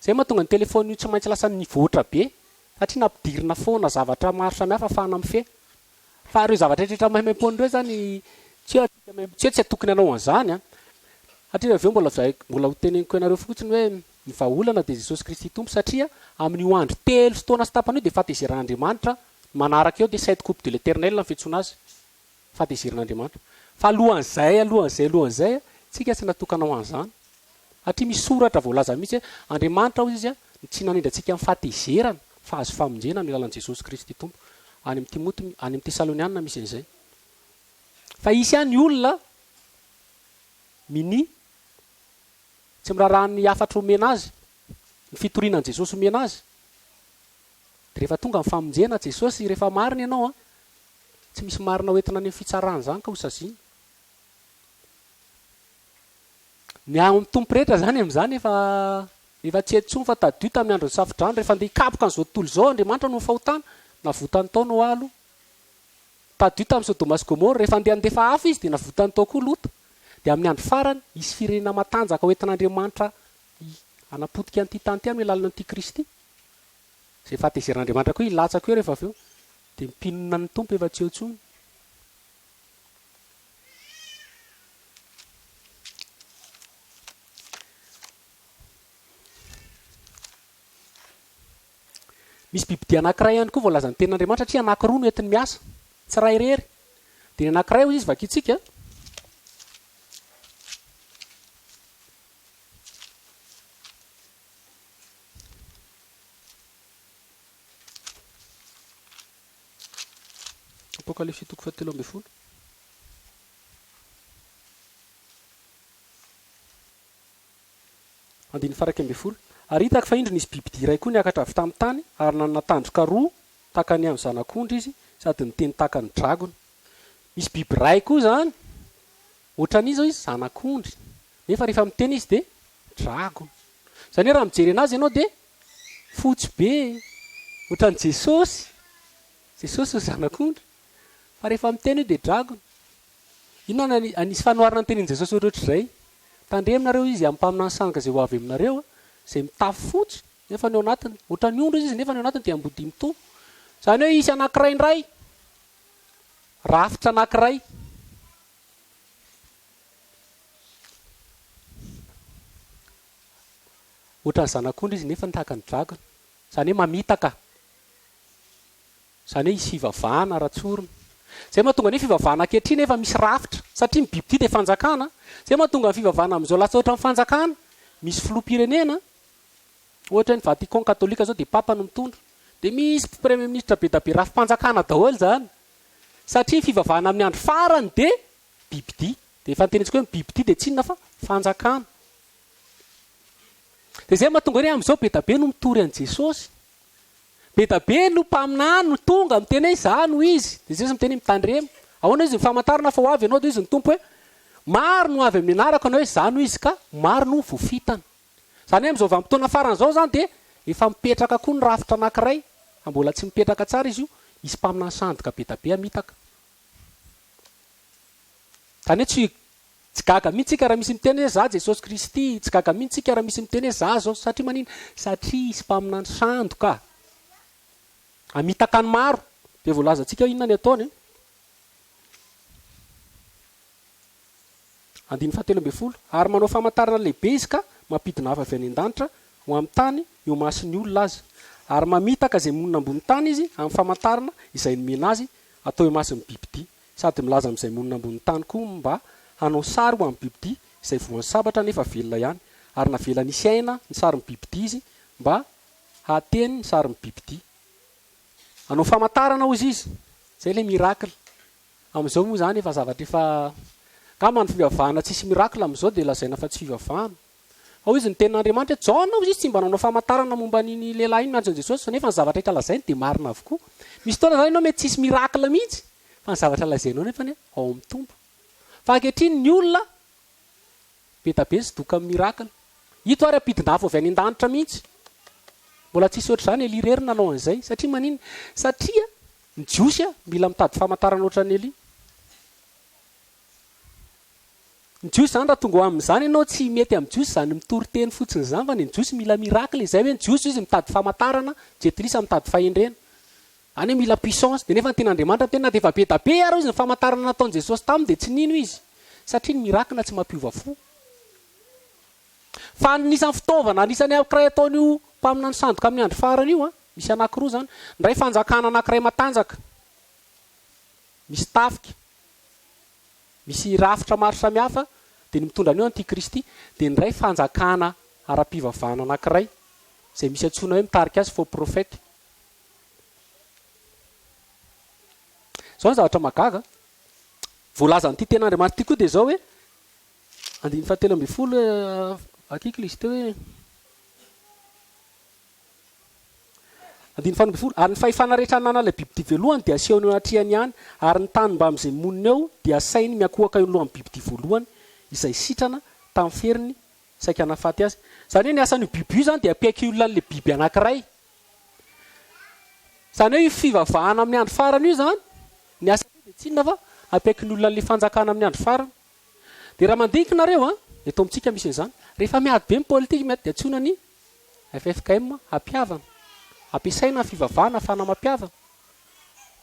Izay mahatonga ny telephone io tsy maintsy lasa nivoatra be. Satria nampidirina foana zavatra maro samihafa ahafahana mifehy. Fa ireo zavatra rehetra maimaimpoana ireo izany tsy hoe antsika tsy hoe tsy tokony hanao an'izany an. Satria avy eo mbola mbola ho teneniko anareo fotsiny hoe ny vahaolana dia Jesosy Kristy Tompo satria amin'io andro telo sy taona sy tapany io dia fahatezeran'Andriamanitra manaraka eo dia sainte coupe de l'Eternel ny fiantsoana azy. Fahatezeran'Andriamanitra. Fa alohan'izay alohan'izay alohan'izay tsika tsy natokana ho an'izany. Satria misy soratra voalaza mihitsy hoe Andriamanitra hozy izy tsy nanendry antsika amin'ny fahatezerana fa azo famonjena amin'ny alalan'i Jesosy Kristy Tompo. Any amin'ny Timoty, any amin'ny Tesalonianina misy an'izay. Fa hisy ihany olona minia tsy miraharaha ny hafatra omena azy, ny fitoriana an'i Jesosy omena azy. Dia rehefa tonga ny famonjena Jesosy, rehefa marina ianao an, tsy misy marina ho entina any amin'ny fitsarana izany ka ho saziana. Ny ao amin'ny Tompo rehetra izany amin'izany efa efa tsy eto intsony fa tadidio tamin'ny andron'ny safodrano rehefa andeha hikapoka an'izao tontolo izao Andriamanitra noho ny fahotana, navotany tao Noa aloha. Tadidio tamin'i Sodoma sy Gomora, rehefa andeha handefa afo izy dia navotany tao koa Lota. Dia amin'ny andro farany hisy firenena matanjaka ho entin'Andriamanitra hanapotika an'ity tany ity amin'ny alalan'ny antikristy. Izay fahatezeran'Andriamanitra koa hilatsaka eo rehefa avy eo. Dia ny mpinona ny Tompo efa tsy eo intsony. Misy bibidia anankiray ihany koa voalazan'ny tenin'Andriamanitra satria anankiroa no entiny miasa, tsy iray irery. Dia ny anankiray hoy izy vakintsika. Apokalypsy toko fahatelo ambin'ny folo. Andininy faha-iraika ambin'ny folo. Ary hitako fa indro nisy bibidia iray koa niakatra avy tamin'ny tany, ary nanana tandroka roa tahaka ny an'ny zanak'ondry izy, sady niteny tahaka ny dragona. Misy biby iray koa izany, ohatran'iza hoy izy, zanak'ondry, nefa rehefa miteny izy dia dragona. Izany hoe raha mijery an'azy ianao dia fotsy be, ohatran'i Jesosy, Jesosy no zanak'ondry, fa rehefa miteny io dia dragona. Inona no anisy fanoharana notenenin'i Jesosy ohatrohatr'izay? Tandremo nareo izy amin'ny mpaminany sandoka izay ho avy aminareo, izay mitafy fotsy, nefa ny ao anatiny, ohatran'ny ondry izy, nefa ny ao anatiny dia ambodia mitoha. Izany hoe hisy anankiray indray, rafitra anankiray. Ohatran'ny zanak'ondry izy nefa tahaka ny dragona. Izany hoe mamitaka. Izany hoe hisy fivavahana ara-tsorona. Izay mahatonga ny hoe fivavahana ankehitriny efa misy rafitra, satria ny bibidia dia fanjakana. Izay mahatonga ny fivavahana amin'izao lasa ohatran'ny fanjakana. Misy filoham-pirenena, ohatra hoe ny Vatican katolika izao dia papa no mitondra. Dia misy premier ministre be da be rafi-panjakana daholo izany. Satria ny fivavahana amin'ny andro farany dia bibidia. Dia efa notenentsika hoe ny bibidia dia tsy inona fa fanjakana. Dia izay mahatonga hoe amin'izao be da be no mitory an'i Jesosy. Be da be no mpaminany no tonga miteny hoe izaho no izy. Dia Jesosy miteny hoe mitandrema. Ahoana izy ny famantarana fa ho avy ianao? Dia hoy izy ny Tompo hoe maro no avy amin'ny anarako hanao hoe izaho no izy ka maro no voafitana. Izany hoe amin'izao vanim-potoana farany izao izany dia efa mipetraka koa ny rafitra anankiray fa mbola tsy mipetraka tsara izy io, hisy mpaminany sandoka be da be hamitaka. Izany hoe tsy Tsy gaga mihitsy tsika raha misy miteny hoe za Jesosy Kristy, tsy gaga mihitsy tsika raha misy miteny hoe za zao, satria manina? Satria hisy mpaminany sandoka hamitaka ny maro, dia voalazantsika hoe inona ny ataony. Andininy fahatelo ambin'ny folo, Ary manao famantarana lehibe izy ka mampidina afo avy any an-danitra ho amin'ny tany eo imason'ny olona aza. Ary mamitaka izay monina ambony tany izy amin'ny famantarana izay nomena azy atao eo imason'ny bibidia. Sady milaza amin'izay monina ambonin'ny tany koa mba hanao sary ho an'ny bibidia izay voan'ny sabatra nefa velona ihany, ary navelany hisy aina ny sarin'ny bibidia izy mba hahateny ny sarin'ny bibidia. Hanao famantarana hozy izy. Izay ilay miracle. Amin'izao moa izany efa zavatra efa, angamba ny fivavahana tsisy miracle amin'izao dia lazaina fa tsy fivavahana. Fa hoy izy ny tenin'Andriamanitra hoe, Jaona hozy izy tsy mba nanao famantarana momba an'iny lehilahy iny miantso an'i Jesosy fa nefa ny zavatra hita lazainy dia marina avokoa. Misy fotoana izany ianao mety tsisy miracle mihitsy fa ny zavatra lazainao nefa anie ao amin'ny Tompo. Fa ankehitriny ny olona be da be ny sodoka amin'ny miracle. Ito ary ampidina afo avy any an-danitra mihitsy. Mbola tsisy ohatr'izany Elia irery nanao an'izay. Satria maninona? Satria ny Jiosy mila mitady famantarana ohatran'i Elia. Ny Jiosy izany raha tonga ao amin'izany ianao tsy mety amin'ny Jiosy izany mitory teny fotsiny izany fa ny an'ny Jiosy mila miracle izay hoe ny Jiosy izy mitady famantarana, Jentilisa mitady fahendrena. Izany hoe mila puissance. Dia nefa ny tenin'Andriamanitra miteny na dia efa be da be ary izy ny famantarana nataon'i Jesosy taminy dia tsy nino izy. Satria ny miracle tsy mampiova fo. Fa anisan'ny fitaovana anisan'ny ankiray ataon'io mpaminany sandoka amin'ny andro farany io an, misy anankiroa izany. Ny iray fanjakana anankiray matanjaka. Misy tafika. Misy rafitra maro samihafa, dia ny mitondra an'io antikristy, dia ny iray fanjakana ara-pivavahana anankiray, izay misy antsoina hoe mitarika azy faux prophète. Izao ny zavatra mahagaga, voalazan'ity tenin'Andriamanitra ity koa dia izao hoe, andininy fahatelo ambinifolo, vakiko ilay izy teo hoe, Andininy faharoa ambinifolo, Ary ny fahefana rehetra ananan'ilay bibidia voalohany dia asehony eo anatrehany ihany, ary ny tany mbamin'izay monina eo dia asainy miankohoka eo anoloan'ny bibidia voalohany, izay sitrana tamin'ny feriny saika nahafaty azy. Izany hoe ny asan'io biby io izany dia hampiaiky olona an'ilay biby anankiray. Izany hoe io fivavahana amin'ny andro farany io izany, ny asan'io dia tsy inona fa hampiaiky ny olona an'ilay fanjakana amin'ny andro farany. Dia raha mandinika nareo an, eto amintsika misy an'izany, rehefa miady be ny politika, miady dia antsoina ny Ffkm hampihavana. Ampiasaina ny fivavahana ahafahana mampihavana.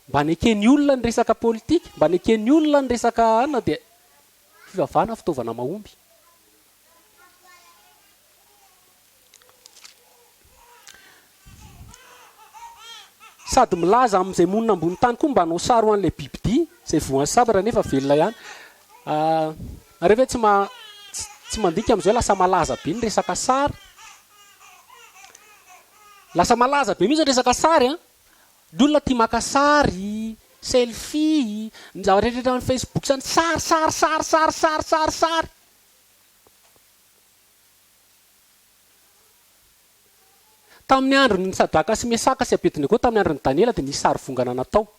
Mba neken'ny olona ny resaka politika, mba neken'ny olona ny resaka anona dia fivavahana fitaovana mahomby. Sady milaza amin'izay monina ambony tany koa mba hanao sary ho an'ilay bibidia izay voan'ny sabatra nefa velona ihany. Nareo ve tsy ma tsy mandika amin'izao lasa malaza be ny resaka sary? Lasa malaza be mihitsy ny resaka sary an! Ny olona tia maka sary, selfie, ny zavatra rehetra amin'ny Facebook izany sary sary sary sary sary sary sary. Tamin'ny andron'i Sadraka sy Mesaka sy Abednego tamin'ny andron'i Daniela dia nisy sary vongana natao.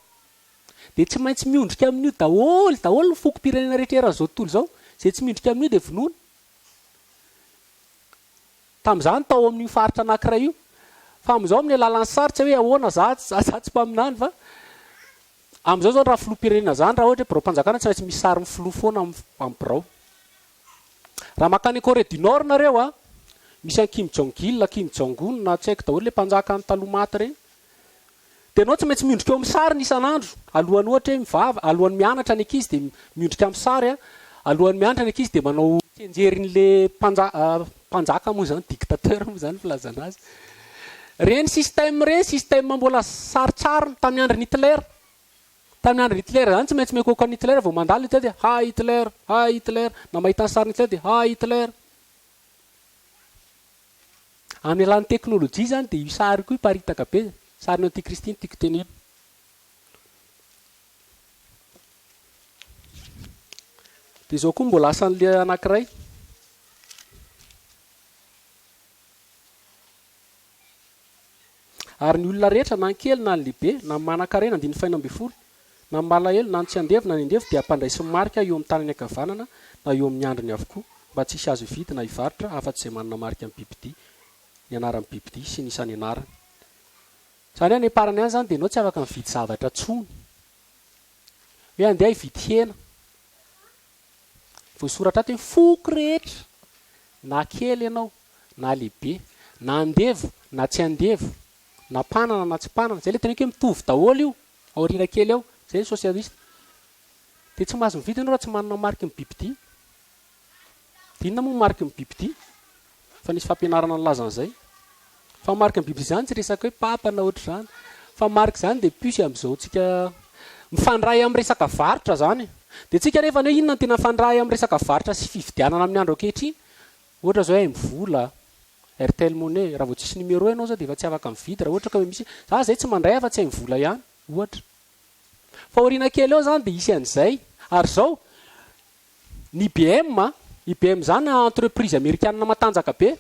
Dia tsy maintsy miondrika amin'io daholo daholo ny fokom-pirenena rehetra eran'izao tontolo izao. Izay tsy miondrika amin'io dia vonoina. Tamin'izany tao amin'io faritra anankiray io. Fa amin'izao amin'ny alalan'ny sary tsy hay hoe ahoana za za tsy mpaminany fa amin'izao izao raha filoham-pirenena izany raha ohatra hoe biraom-panjakana tsy maintsy misy sarin'ny filoha foana amin'ny birao. Raha mankany Corée du Nord nareo a, misy an'i Kim Jong Il, Kim Jong Un, tsy haiko daholo ilay mpanjaka taloha maty ireny. Dia ianao tsy maintsy miondrika eo amin'ny sariny isan'andro, alohan'ny ohatra hoe mivava, alohan'ny mianatra ny ankizy dia miondrika amin'ny sary a, alohan'ny mianatra ny ankizy dia manao tsianjerin'ilay mpanja, mpanjaka moa izany, dictateur moa izany filazana azy. Ireny système ireny, système mbola sarotsarony tamin'ny andron'i Hitler. Tamin'ny andron'i Hitler izany tsy maintsy miankohoka an'i Hitler vao mandalo Hitler dia Heil Hitler, Heil Hitler, na mahita ny sarin'i Hitler dia Heil Hitler. Amin'ny alalan'ny teknolojia izany dia io sary io koa hiparitaka be, sarin'ny antikristy no tiako tenenina. Dia izao koa mbola asan'ilay anankiray. Ary ny olona rehetra, na ny kely na ny lehibe, na ny manan-karena, andininy fahenina ambinifolo, na ny malahelo, na ny tsy andevo na ny andevo, dia ampandraisin'ny marika eo amin'ny tanany ankavanana na eo amin'ny handriny avokoa, mba tsy hisy azo hividy na hivarotra, afa-tsy izay manana marika amin'ny bibidia, ny anaran'ny bibidia sy ny isan'ny anarany. Izany hoe any am-parany any izany dia ianao tsy afaka mividy zavatra intsony. Hoe andeha hividy hena. Voasoratra ato hoe foko rehetra, na kely ianao na lehibe, na andevo na tsy andevo, na mpanana na tsy mpanana, izay ilay teneniko hoe mitovy daholo io aoriana kely ao, izay ny socialiste. Dia tsy mahazo mividy ianao raha tsy manana mariky ny bibidia. Dia inona moa ny mariky ny bibidia? Fa nisy fampianarana nilaza an'izay. Fa ny mariky ny bibidia izany tsy resaka hoe papa na ohatr'izany. Fa ny mariky izany dia puce amin'izao tsika mifandray amin'ny resaka varotra izany. Dia tsika nefa hoe inona no tena mifandray amin'ny resaka varotra sy fividianana amin'ny andro ankehitriny? Ohatra izao hoe MVola, Airtel Money, raha vao tsisy numéro ianao izao dia efa tsy afaka mividy raha ohatra ka hoe misy, za izay tsy mandray afa-tsy MVola ihany, ohatra. Fa aoriana kely eo izany dia hisy an'izay. Ary izao, ny IBM, IBM izany entreprise amerikana matanjaka be,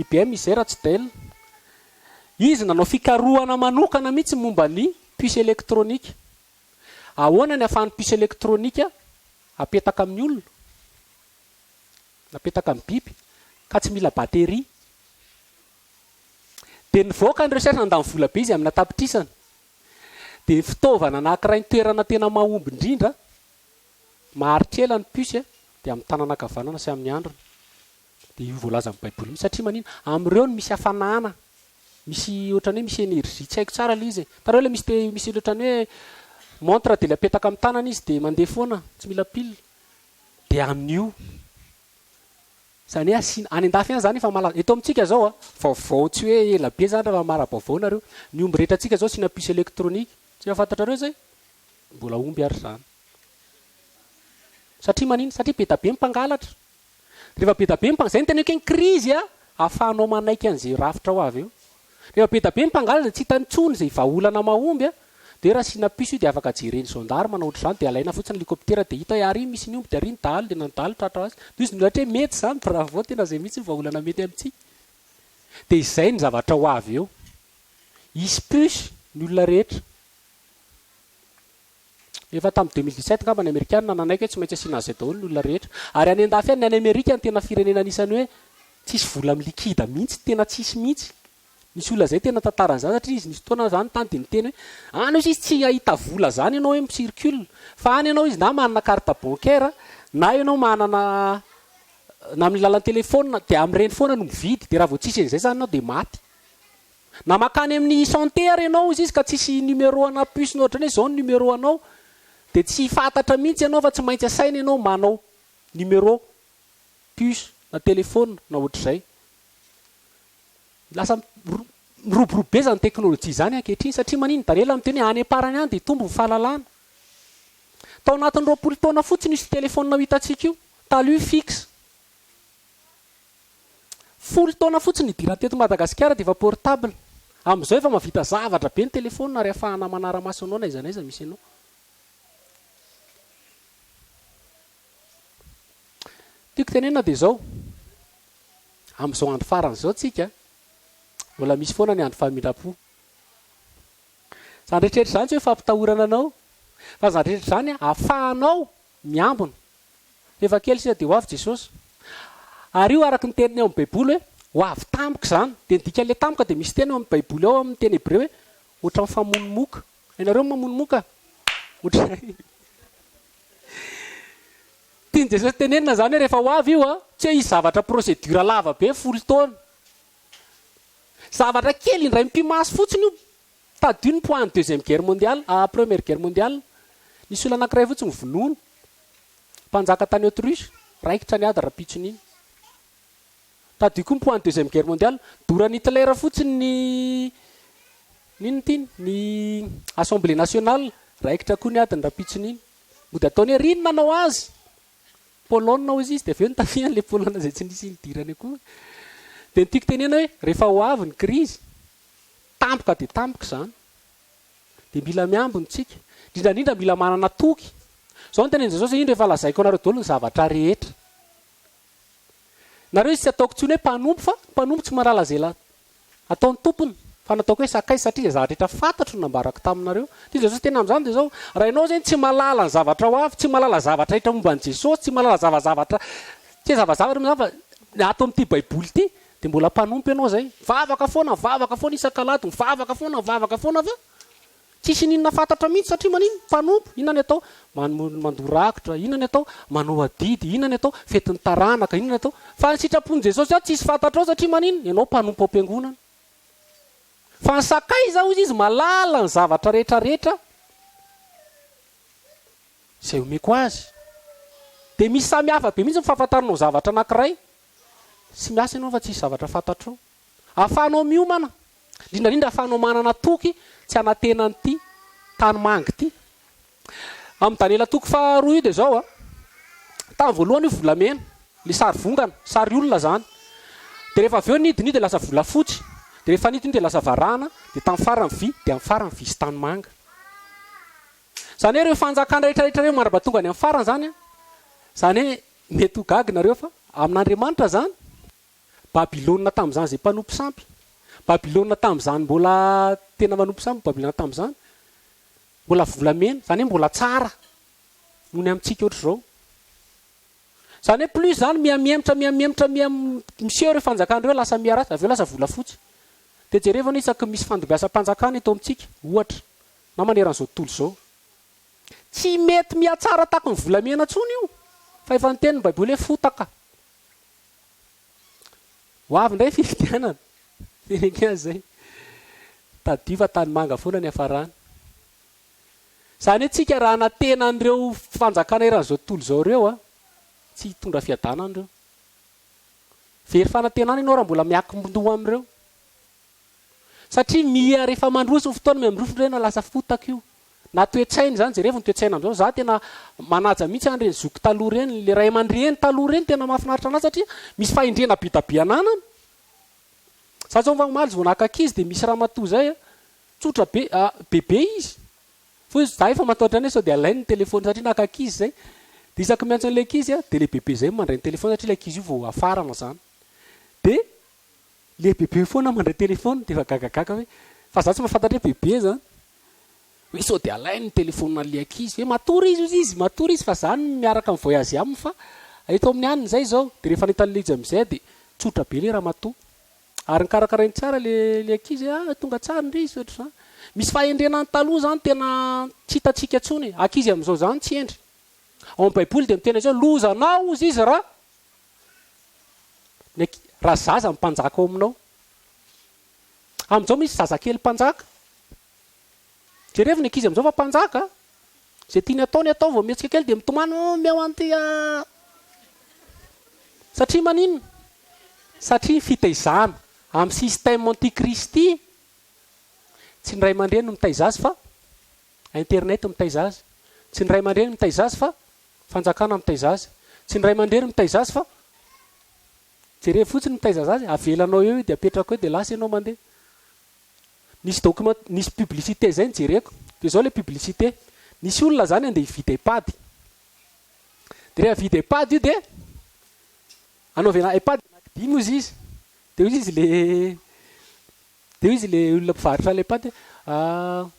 IBM izay raha tsy Dell. Izy nanao fikarohana manokana mihitsy momba ny puce électronique. Ahoana ny ahafahan'ny puce électronique apetaka amin'ny olona? Napetaka amin'ny biby ka tsy mila batterie. Dia nivoaka ny recherche nandany vola be izy amina tapitrisany. Dia fitaovana anankiray ny toerana tena mahomby indrindra, maharitra ela ny puce. Dia amin'ny tanana ankavanana sy amin'ny handrina. Dia io voalazan'ny baiboly mihitsy satria manina? Amin'ireo no misy hafanana, misy ohatran'ny hoe misy énergie, tsy haiko tsara ilay izy e. Hitanareo ilay misy te misy ohatran'ny hoe montre dia ilay apetaka amin'ny tanana izy dia mandeha foana, tsy mila pile. Dia amin'io. Izany hoe asiana, any an-dafy any izany efa malaza. Eto amintsika izao a, vaovao tsy hoe ela be izany raha mara-baovao nareo. Ny omby rehetra antsika izao asiana puce électronique. Tsy efa fantatrareo izay? Mbola omby ary izany. Satria manino? Satria be da be ny mpangalatra. Rehefa be da be ny mpangalatra, izay no teneniko hoe ny krizy a, ahafahanao manaiky an'izay rafitra ho avy eo. Rehefa be da be ny mpangalatra dia tsy hita intsony izay vahaolana mahomby a, dia hoe raha asiana puce io dia afaka jeren'ny gendarme na ohatr'izany dia alaina fotsiny hélicoptère dia hita hoe ary misy ny omby dia ary ny dahalo dia na ny dahalo tratra azy. Dia izy nilahatra hoe mety izany, bravo, tena izay mihitsy ny vahaolana mety amintsika. Dia izay ny zavatra ho avy eo. Hisy puce ny olona rehetra. Efa tamin'ny 2017 angamba ny amerikana nanaiky hoe tsy maintsy asiana an'izay daholo ny olona rehetra. Ary any andafy any, ny any Amerika no tena firenena anisan'ny hoe tsisy vola amin'ny liquide mihitsy, tena tsisy mihitsy. Nisy olona izay tena tantara an'izany satria izy nisy fotoana izany tany dia niteny hoe any hozy izy tsy hahita vola izany ianao hoe mi-circule fa any ianao izy na manana carte bancaire na ianao manana na amin'ny alalan'ny telephone dia amin'ireny foana no mividy dia raha vao tsisy an'izay izany ianao dia maty. Na makany amin'ny e-santé ary ianao hozy izy ka tsisy numéro ana puce na ohatran'ny hoe izao ny numéro anao dia tsy fantatra mihitsy ianao fa tsy maintsy asaina ianao manao numéro puce na téléphone na ohatr'izay. Lasa miroborobo be izany teknolojia izany ankehitriny satria manino? Daniela miteny hoe any am-parany any dia hitombo ny fahalalana. Tao anatin'ny 20 taona fotsiny io téléphone ho hitantsika io, taloha io fixe. Folo taona fotsiny nidirany teto Madagasikara dia efa portable. Amin'izao efa mahavita zavatra be ny telefaonina ary ahafahana manara-maso anao na aiza na aiza misy anao. Tiako tenenina dia izao, amin'izao andro farany izao tsika, mbola misy foana ny andro famindram-po. Izany rehetrarehetra izany tsy hoe fampitahorana anao, fa izany rehetra izany ahafahanao miambina. Efa kely sisa dia ho avy Jesosy. Ary io araka ny teniny ao amin'ny Baiboly hoe, ho avy tampoka izany. Dia ny dikan'ilay tampoka dia misy teny ao amin'ny Baiboly ao amin'ny teny hebreo hoe, ohatran'ny famono moka. Hainareo ny mamono moka? Ohatran'izay. Tian'i Jesosy tenenina izany hoe rehefa ho avy io an, tsy hoe hisy zavatra procédure lava be folo taona. Zavatra kely indray mipi-maso fotsiny io. Tadidio ny poids-n'ny deuxième guerre mondiale, ah première guerre mondiale. Nisy olona anankiray fotsiny vonoina. Mpanjaka tany Autriche, raikitra ny ady rahampitson'iny. Tadidio koa ny poids-n'ny deuxième guerre mondiale. Doran'i Hitler fotsiny ny, n'inona ity iny, ny Assemblée nationale, raikitra koa ny ady ny rahampitson'iny. Mody ataony hoe ry ny nanao azy! Polonne hozy izy, dia avy eo nitafihany ilay Polonne izay tsy nisy nidirany akory. Dia ny tiako tenena hoe, rehefa ho avy ny krizy, tampoka dia tampoka izany. Dia mila miambina isika. Indrindra indrindra mila manana toky. Izao no tenenin'i Jesosy, indro efa lazaiko anareo daholo ny zavatra rehetra. Nareo izy tsy ataoko intsony hoe mpanompo fa mpanompo tsy mahalala izay ataon'ny tompony fa nataoko hoe sakaiza satria izay zavatra rehetra fantatro no nambarako taminareo. Tian'i Jesosy tena amin'izany dia izao, raha ianao izany tsy mahalala ny zavatra ho avy, tsy mahalala zavatra rehetra momba an'i Jesosy, tsy mahalala zavazavatra, tsy hoe zavazavatra moa izany fa ny ato amin'ity baiboly ity dia mbola mpanompo ianao izay. Mivavaka foana, mivavaka foana isak'alahady, mivavaka foana, mivavaka foana fa tsisy n'inona fantatra mihitsy satria manino? Mpanompo. Inona ny atao? Mandoa rakitra, inona ny atao? Manao adidy, inona ny atao? Fetin'ny taranaka, inona ny atao? Fa ny sitrapon'i Jesosy aho tsisy fantatrao satria manino? Ianao mpanompo ao am-piangonana. Fa ny sakaiza hozy izy malala ny zavatra rehetra rehetra izay omeko azy. Dia misy samy hafa be mihitsy ny fahafantaranao zavatra anankiray sy miasa ianao fa tsisy zavatra fantatrao. Ahafahanao miomana, indrindra indrindra ahafahanao manana toky tsy hanantena an'ity tany manga ity. Amin'ny Daniela toko faharoa io dia izao a, tamin'ny voalohany io volamena, ilay sary vongana, sary olona izany. Dia rehefa avy eo nidina io dia lasa volafotsy, dia rehefa nidina io dia lasa varahana, dia tamin'ny farany vy, dia amin'ny farany vy sy tanimanga. Izany hoe ireo fanjakana rehetra rehetra ireo mandra-pahatonga any amin'ny farany izany an, izany hoe mety ho gaga nareo fa amin'Andriamanitra izany, Babylona tamin'izany izay mpanompo sampy. Babylona tamin'izany mbola tena manompo sampy Babylona tamin'izany. Mbola volamena, izany hoe mbola tsara noho ny amintsika ohatr'izao. Izany hoe plus izany miha mihemotra miha mihemotra miha miseho ireo fanjakana ireo lasa miha ratsy avy eo lasa volafotsy. Dia jerevo anie isaky ny misy fandimbiasam-panjakana eto amintsika ohatra na manerana izao tontolo izao. Tsy mety mihatsara tahaky ny volamena intsony io. Fa efa niteny ny baiboly hoe fotaka. Ho avy indray fifidianana. Teneniko ihany izay. Tadidio fa tanimanga foana ny hiafarany. Izany hoe tsika raha hanantena an'ireo fanjakana eran'izao tontolo izao ireo an, tsy hitondra fiadanana ireo. Very fanantenana ianao raha mbola miakin-doha amin'ireo. Satria miha rehefa mandroso ny fotoana miha mirofo ireny lasa fotaka io. Na toe-tsaina izany, jerevo ny toe-tsaina amin'izao, za tena manaja mihitsy an'ireny zoky taloha ireny, le ray aman-dreny taloha ireny tena mahafinaritra anahy satria misy fahendrena be da be ananany. Za zao omaly vao naka ankizy dia misy ramatoa zay a, tsotra be, bebe izy, fa hoy izy za efa matahotra any hoe sao dia alainy ny telephone satria naka ankizy zay, dia isaky miantso an'ilay ankizy a, dia le bebe zay no mandray ny telephone satria ilay ankizy io vao hafarana zany, dia Le bebe foana mandray telephone de efa gagagaga hoe fa za tsy mahafantatra hoe bebe zany hoe sao de alainy ny telephone an'le ankizy hoe matory izy ozy izy matory izy fa za no miaraka mi voyage aminy fa eto amin'ny aniny zay zao de rehefa nahita an'le izy amizay de tsotra be le ramatoa ary nikarakarainy tsara le le ankizy hoe ah tonga tsara ndry izy ohatr'izany misy fahendrena any taloha zany tena tsy hitantsika intsony e ankizy amizao zany tsy hendry ao amin'ny baiboly de miteny an'izao lozanao ozy izy raha Ny anki, raha zaza no mpanjaka ao aminao. Amin'izao misy zazakely mpanjaka. Jerevo ny ankizy amin'izao fa mpanjaka a! Izay tiany atao ny atao, vao mihetsika kely dia mitomany, omeo an'ity a! Satria maninona? Satria ny fitaizana amin'ny système antikristy, tsy ny ray aman-dreny no mitaiza azy fa internet mitaiza azy. Tsy ny ray aman-dreny mitaiza azy fa Fanjakana mitaiza azy. Tsy ny ray aman-dreny mitaiza azy fa jerevo fotsiny mitaiza azy, avelanao eo io dia apetrako eo dia lasa ianao mandeha. Nisy document, nisy publicité izay nojereko, dia izao ilay publicité, nisy olona izany andeha hividy ipad, dia rehefa hividy ipad io dia anaovana ipad anankidimy hozy izy, dia hoy izy le dia hoy izy le olona mpivarotra ilay ipad hoe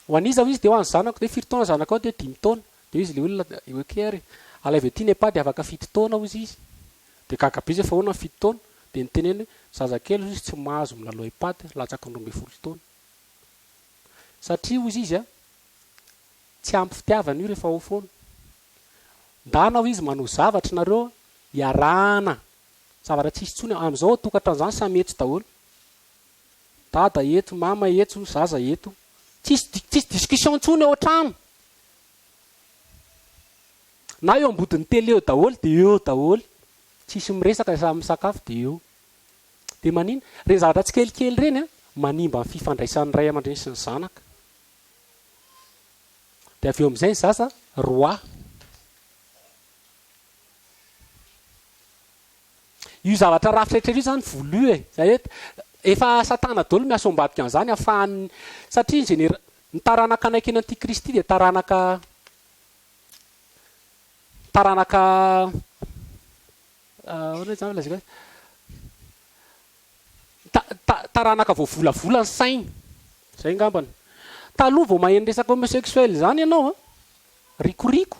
Ho an'iza hoy izy dia ho an'ny zanako, dia firy taona zanakao dia dimy taona, dia hoy izy ilay olona ok ary alaivo aty ny epad afaka fito taona hozy izy, dia gaga be izy hoe fa ahoana ny fito taona, dia niteneniny hoe zazakely hozy izy tsy mahazo milalao epad latsaky ny 12 taona satria hozy izy a tsy ampy fitiavana io rehefa ao foana, ndana hoy izy manao zavatra nareo iarahana, zavatra tsisy intsony amin'izao ao tokantrano izany samy etsy daholo. Dada eto, mama eto, zaza eto. Tsisy tsisy discussion intsony ao an-trano. Na eo ambodin'ny télé eo daholo dia eo daholo. Tsisy miresaka samy misakafo dia eo. Dia manina? Ireny zavatra tsikelikely ireny an, manimba ny fifandraisan'ny ray aman-dreny sy ny zanaka. Dia avy eo amin'izay ny zaza roi. Io zavatra rafitra rehetra io zany voulu e, zay hoe efa satana daholo miasa ao ambadika an'izany afahan'ny satria ny généra ny taranaka hanaiky ny antikristy dia taranaka taranaka ahoana izany lazaiko azy ta ta taranaka voavolavola ny sainy zay angambany taloha vao maheno resaka homosexuel zany ianao an rikoriko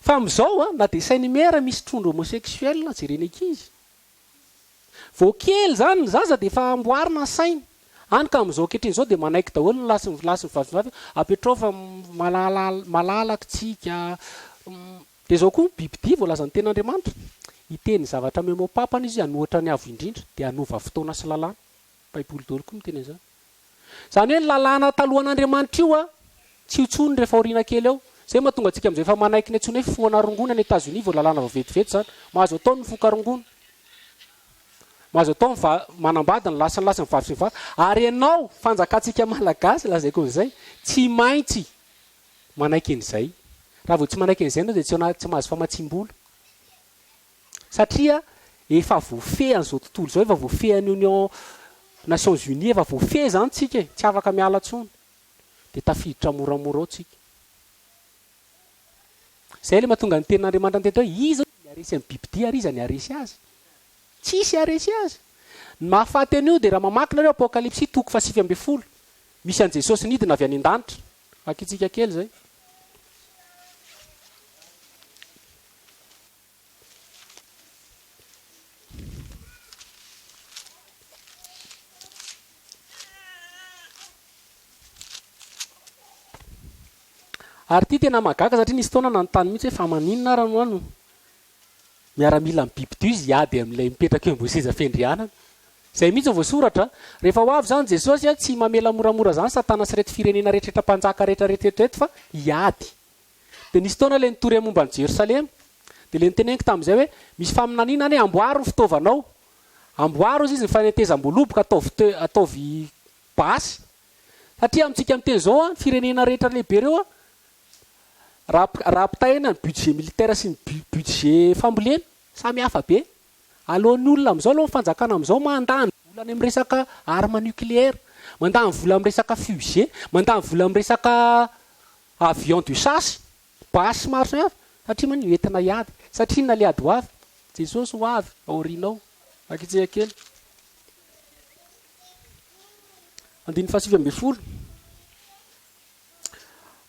Fa amin'izao an, na dia sain'i Mère misy trondro homosexuel jerena ankizy. Vao kely izany ny zaza dia efa amboarina ny sainy. Any ka amin'izao ankehitriny izao dia manaiky daholo ny lahy sy ny lahy sy ny vavy sy ny vavy, apetrao fa malala malalaka tsika. Dia izao koa ny bibidia voalazan'ny tenin'Andriamanitra, hiteny zavatra mihoa-pampana izy hanohitra ny Avo Indrindra, dia hanova fotoana sy lalàna. Baiboly daholo koa miteny an'izany. Izany hoe ny lalàna talohan'Andriamanitra io tsy io intsony rehefa aoriana kely ao. Izay mahatonga antsika amin'izao efa manaiky ny antsoina hoe fifohana rongony any Etazonia vao lalàna vao vetivety izany. Mahazo atao ny mifoka rongony. Mahazo atao ny va manambady ny lahy sy ny lahy sy ny vavy sy ny vavy. Ary ianao, fanjakantsika malagasy, lazaiko an'izay, tsy maintsy manaiky an'izay. Raha vao tsy manaiky an'izay ianao dia tsy tsy mahazo famatsiam-bola. Satria efa voafehy an'izao tontolo izao, efa voafehin'ny Union Nations Unies, efa voafehy izany tsika e, tsy afaka miala intsony. Dia tafiditra moramora ao tsika. Izay ilay mahatonga ny tenin'Andriamanitra niteny hoe iza ny haresy an'i bibidia ary iza ny haresy azy? Tsisy haresy azy. Ny mahafaty an'io dia raha mamaky nareo Apokalypsy toko faha-19, misy an'i Jesosy nidina avy any an-danitra. Vakintsika kely izay. Ary ity tena mahagaga satria nisy fotoana nanontany mihitsy hoe fa maninona ara no no miaramila amin'ny bibidia izy hiady amin'ilay mipetraka eo ambony seza fiandrianana. Izay mihitsy no voasoratra. Rehefa ho avy izany Jesosy, tsy mamela moramora izany Satana sy ireto firenena rehetra mpanjaka rehetra rehetra eto eto fa hiady. Dia nisy fotoana ilay nitory ahy momba an'i Jerosalema. Dia ilay noteneniko tamin'izay hoe misy faminaniana any hoe amboaro ny fitaovanao. Amboaro hozy izy ny fanetezam-boaloboka ataovy te ataovy basy. Satria amintsika miteny izao an, firenena rehetra lehibe ireo an, raha raha ampitahaina ny budget militaire sy ny budget fambolena, samy hafa be. Aleon'ny olona amin'izao aloha ny fanjakana amin'izao mandany vola any amin'ny resaka arme nucléaire, mandany vola amin'ny resaka fusée, mandany vola amin'ny resaka avion de chasse, basy maro samihafa, satria manino entina hiady, satria inona le ady ho avy? Jesosy ho avy aorianao. Akitsika kely. Andininy faha-19.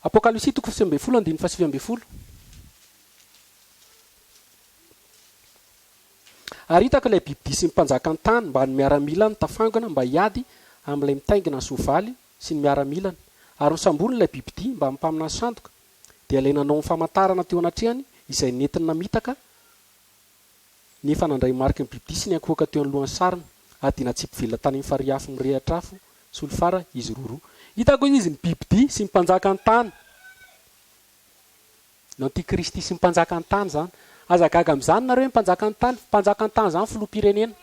Apokalypsy toko faha-19 andininy faha-19. Ary hitako ilay bibidia sy ny mpanjakan'ny tany mbamin'ny miaramilany tafangona mba hiady amin'ilay mitaingina ny soavaly sy ny miaramilany. Ary nosamboriny ilay bibidia mbamin'ny mpaminany sandoka, dia ilay nanao ny famantarana teo anatrehany izay nentiny namitaka ny efa nandray mariky ny bibidia sy niankohoka teo anoloan'ny sariny, ary dia natsipy velona tany amin'ny farihy afo mirehitra afo solifara izy roroa. Hitako izy ny bibidia sy ny mpanjakan'ny tany. Ny antikristy sy ny mpanjakan'ny tany izany. Aza gaga amin'izany nareo hoe mpanjakan'ny tany. Mpanjakan'ny tany izany filoham-pirenena.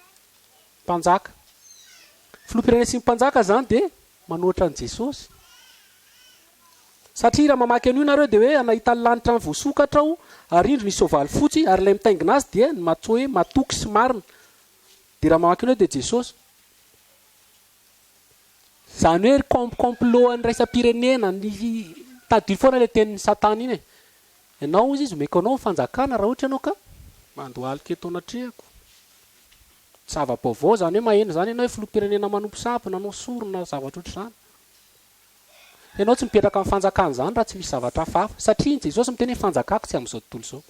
Mpanjaka. Filoham-pirenena sy ny mpanjaka izany dia manohitra an'i Jesosy. Satria raha mamaky an'io nareo dia hoe nahita ny lanitra voasokatra aho ary indro nisy soavaly fotsy ary ilay mitaingina azy dia ny matso hoe matoky sy marina. Dia raha mamaky an'io dia Jesosy. Izany hoe ry comp complot an'iraisam-pirenena ny tadidio foana ilay tenin'i satana iny e. Ianao hozy izy omeko anao ny fanjakana raha ohatra ianao ka mandohalika eto anatrehako. Zava-baovao izany hoe maheno izany ianao hoe filoham-pirenena manompo sampy, nanao sorona, zavatra ohatr'izany. Ianao tsy mipetraka amin'ny fanjakana izany raha tsy misy zavatra hafahafa. Satria i Jesosy miteny hoe fanjakako tsy amin'izao tontolo izao.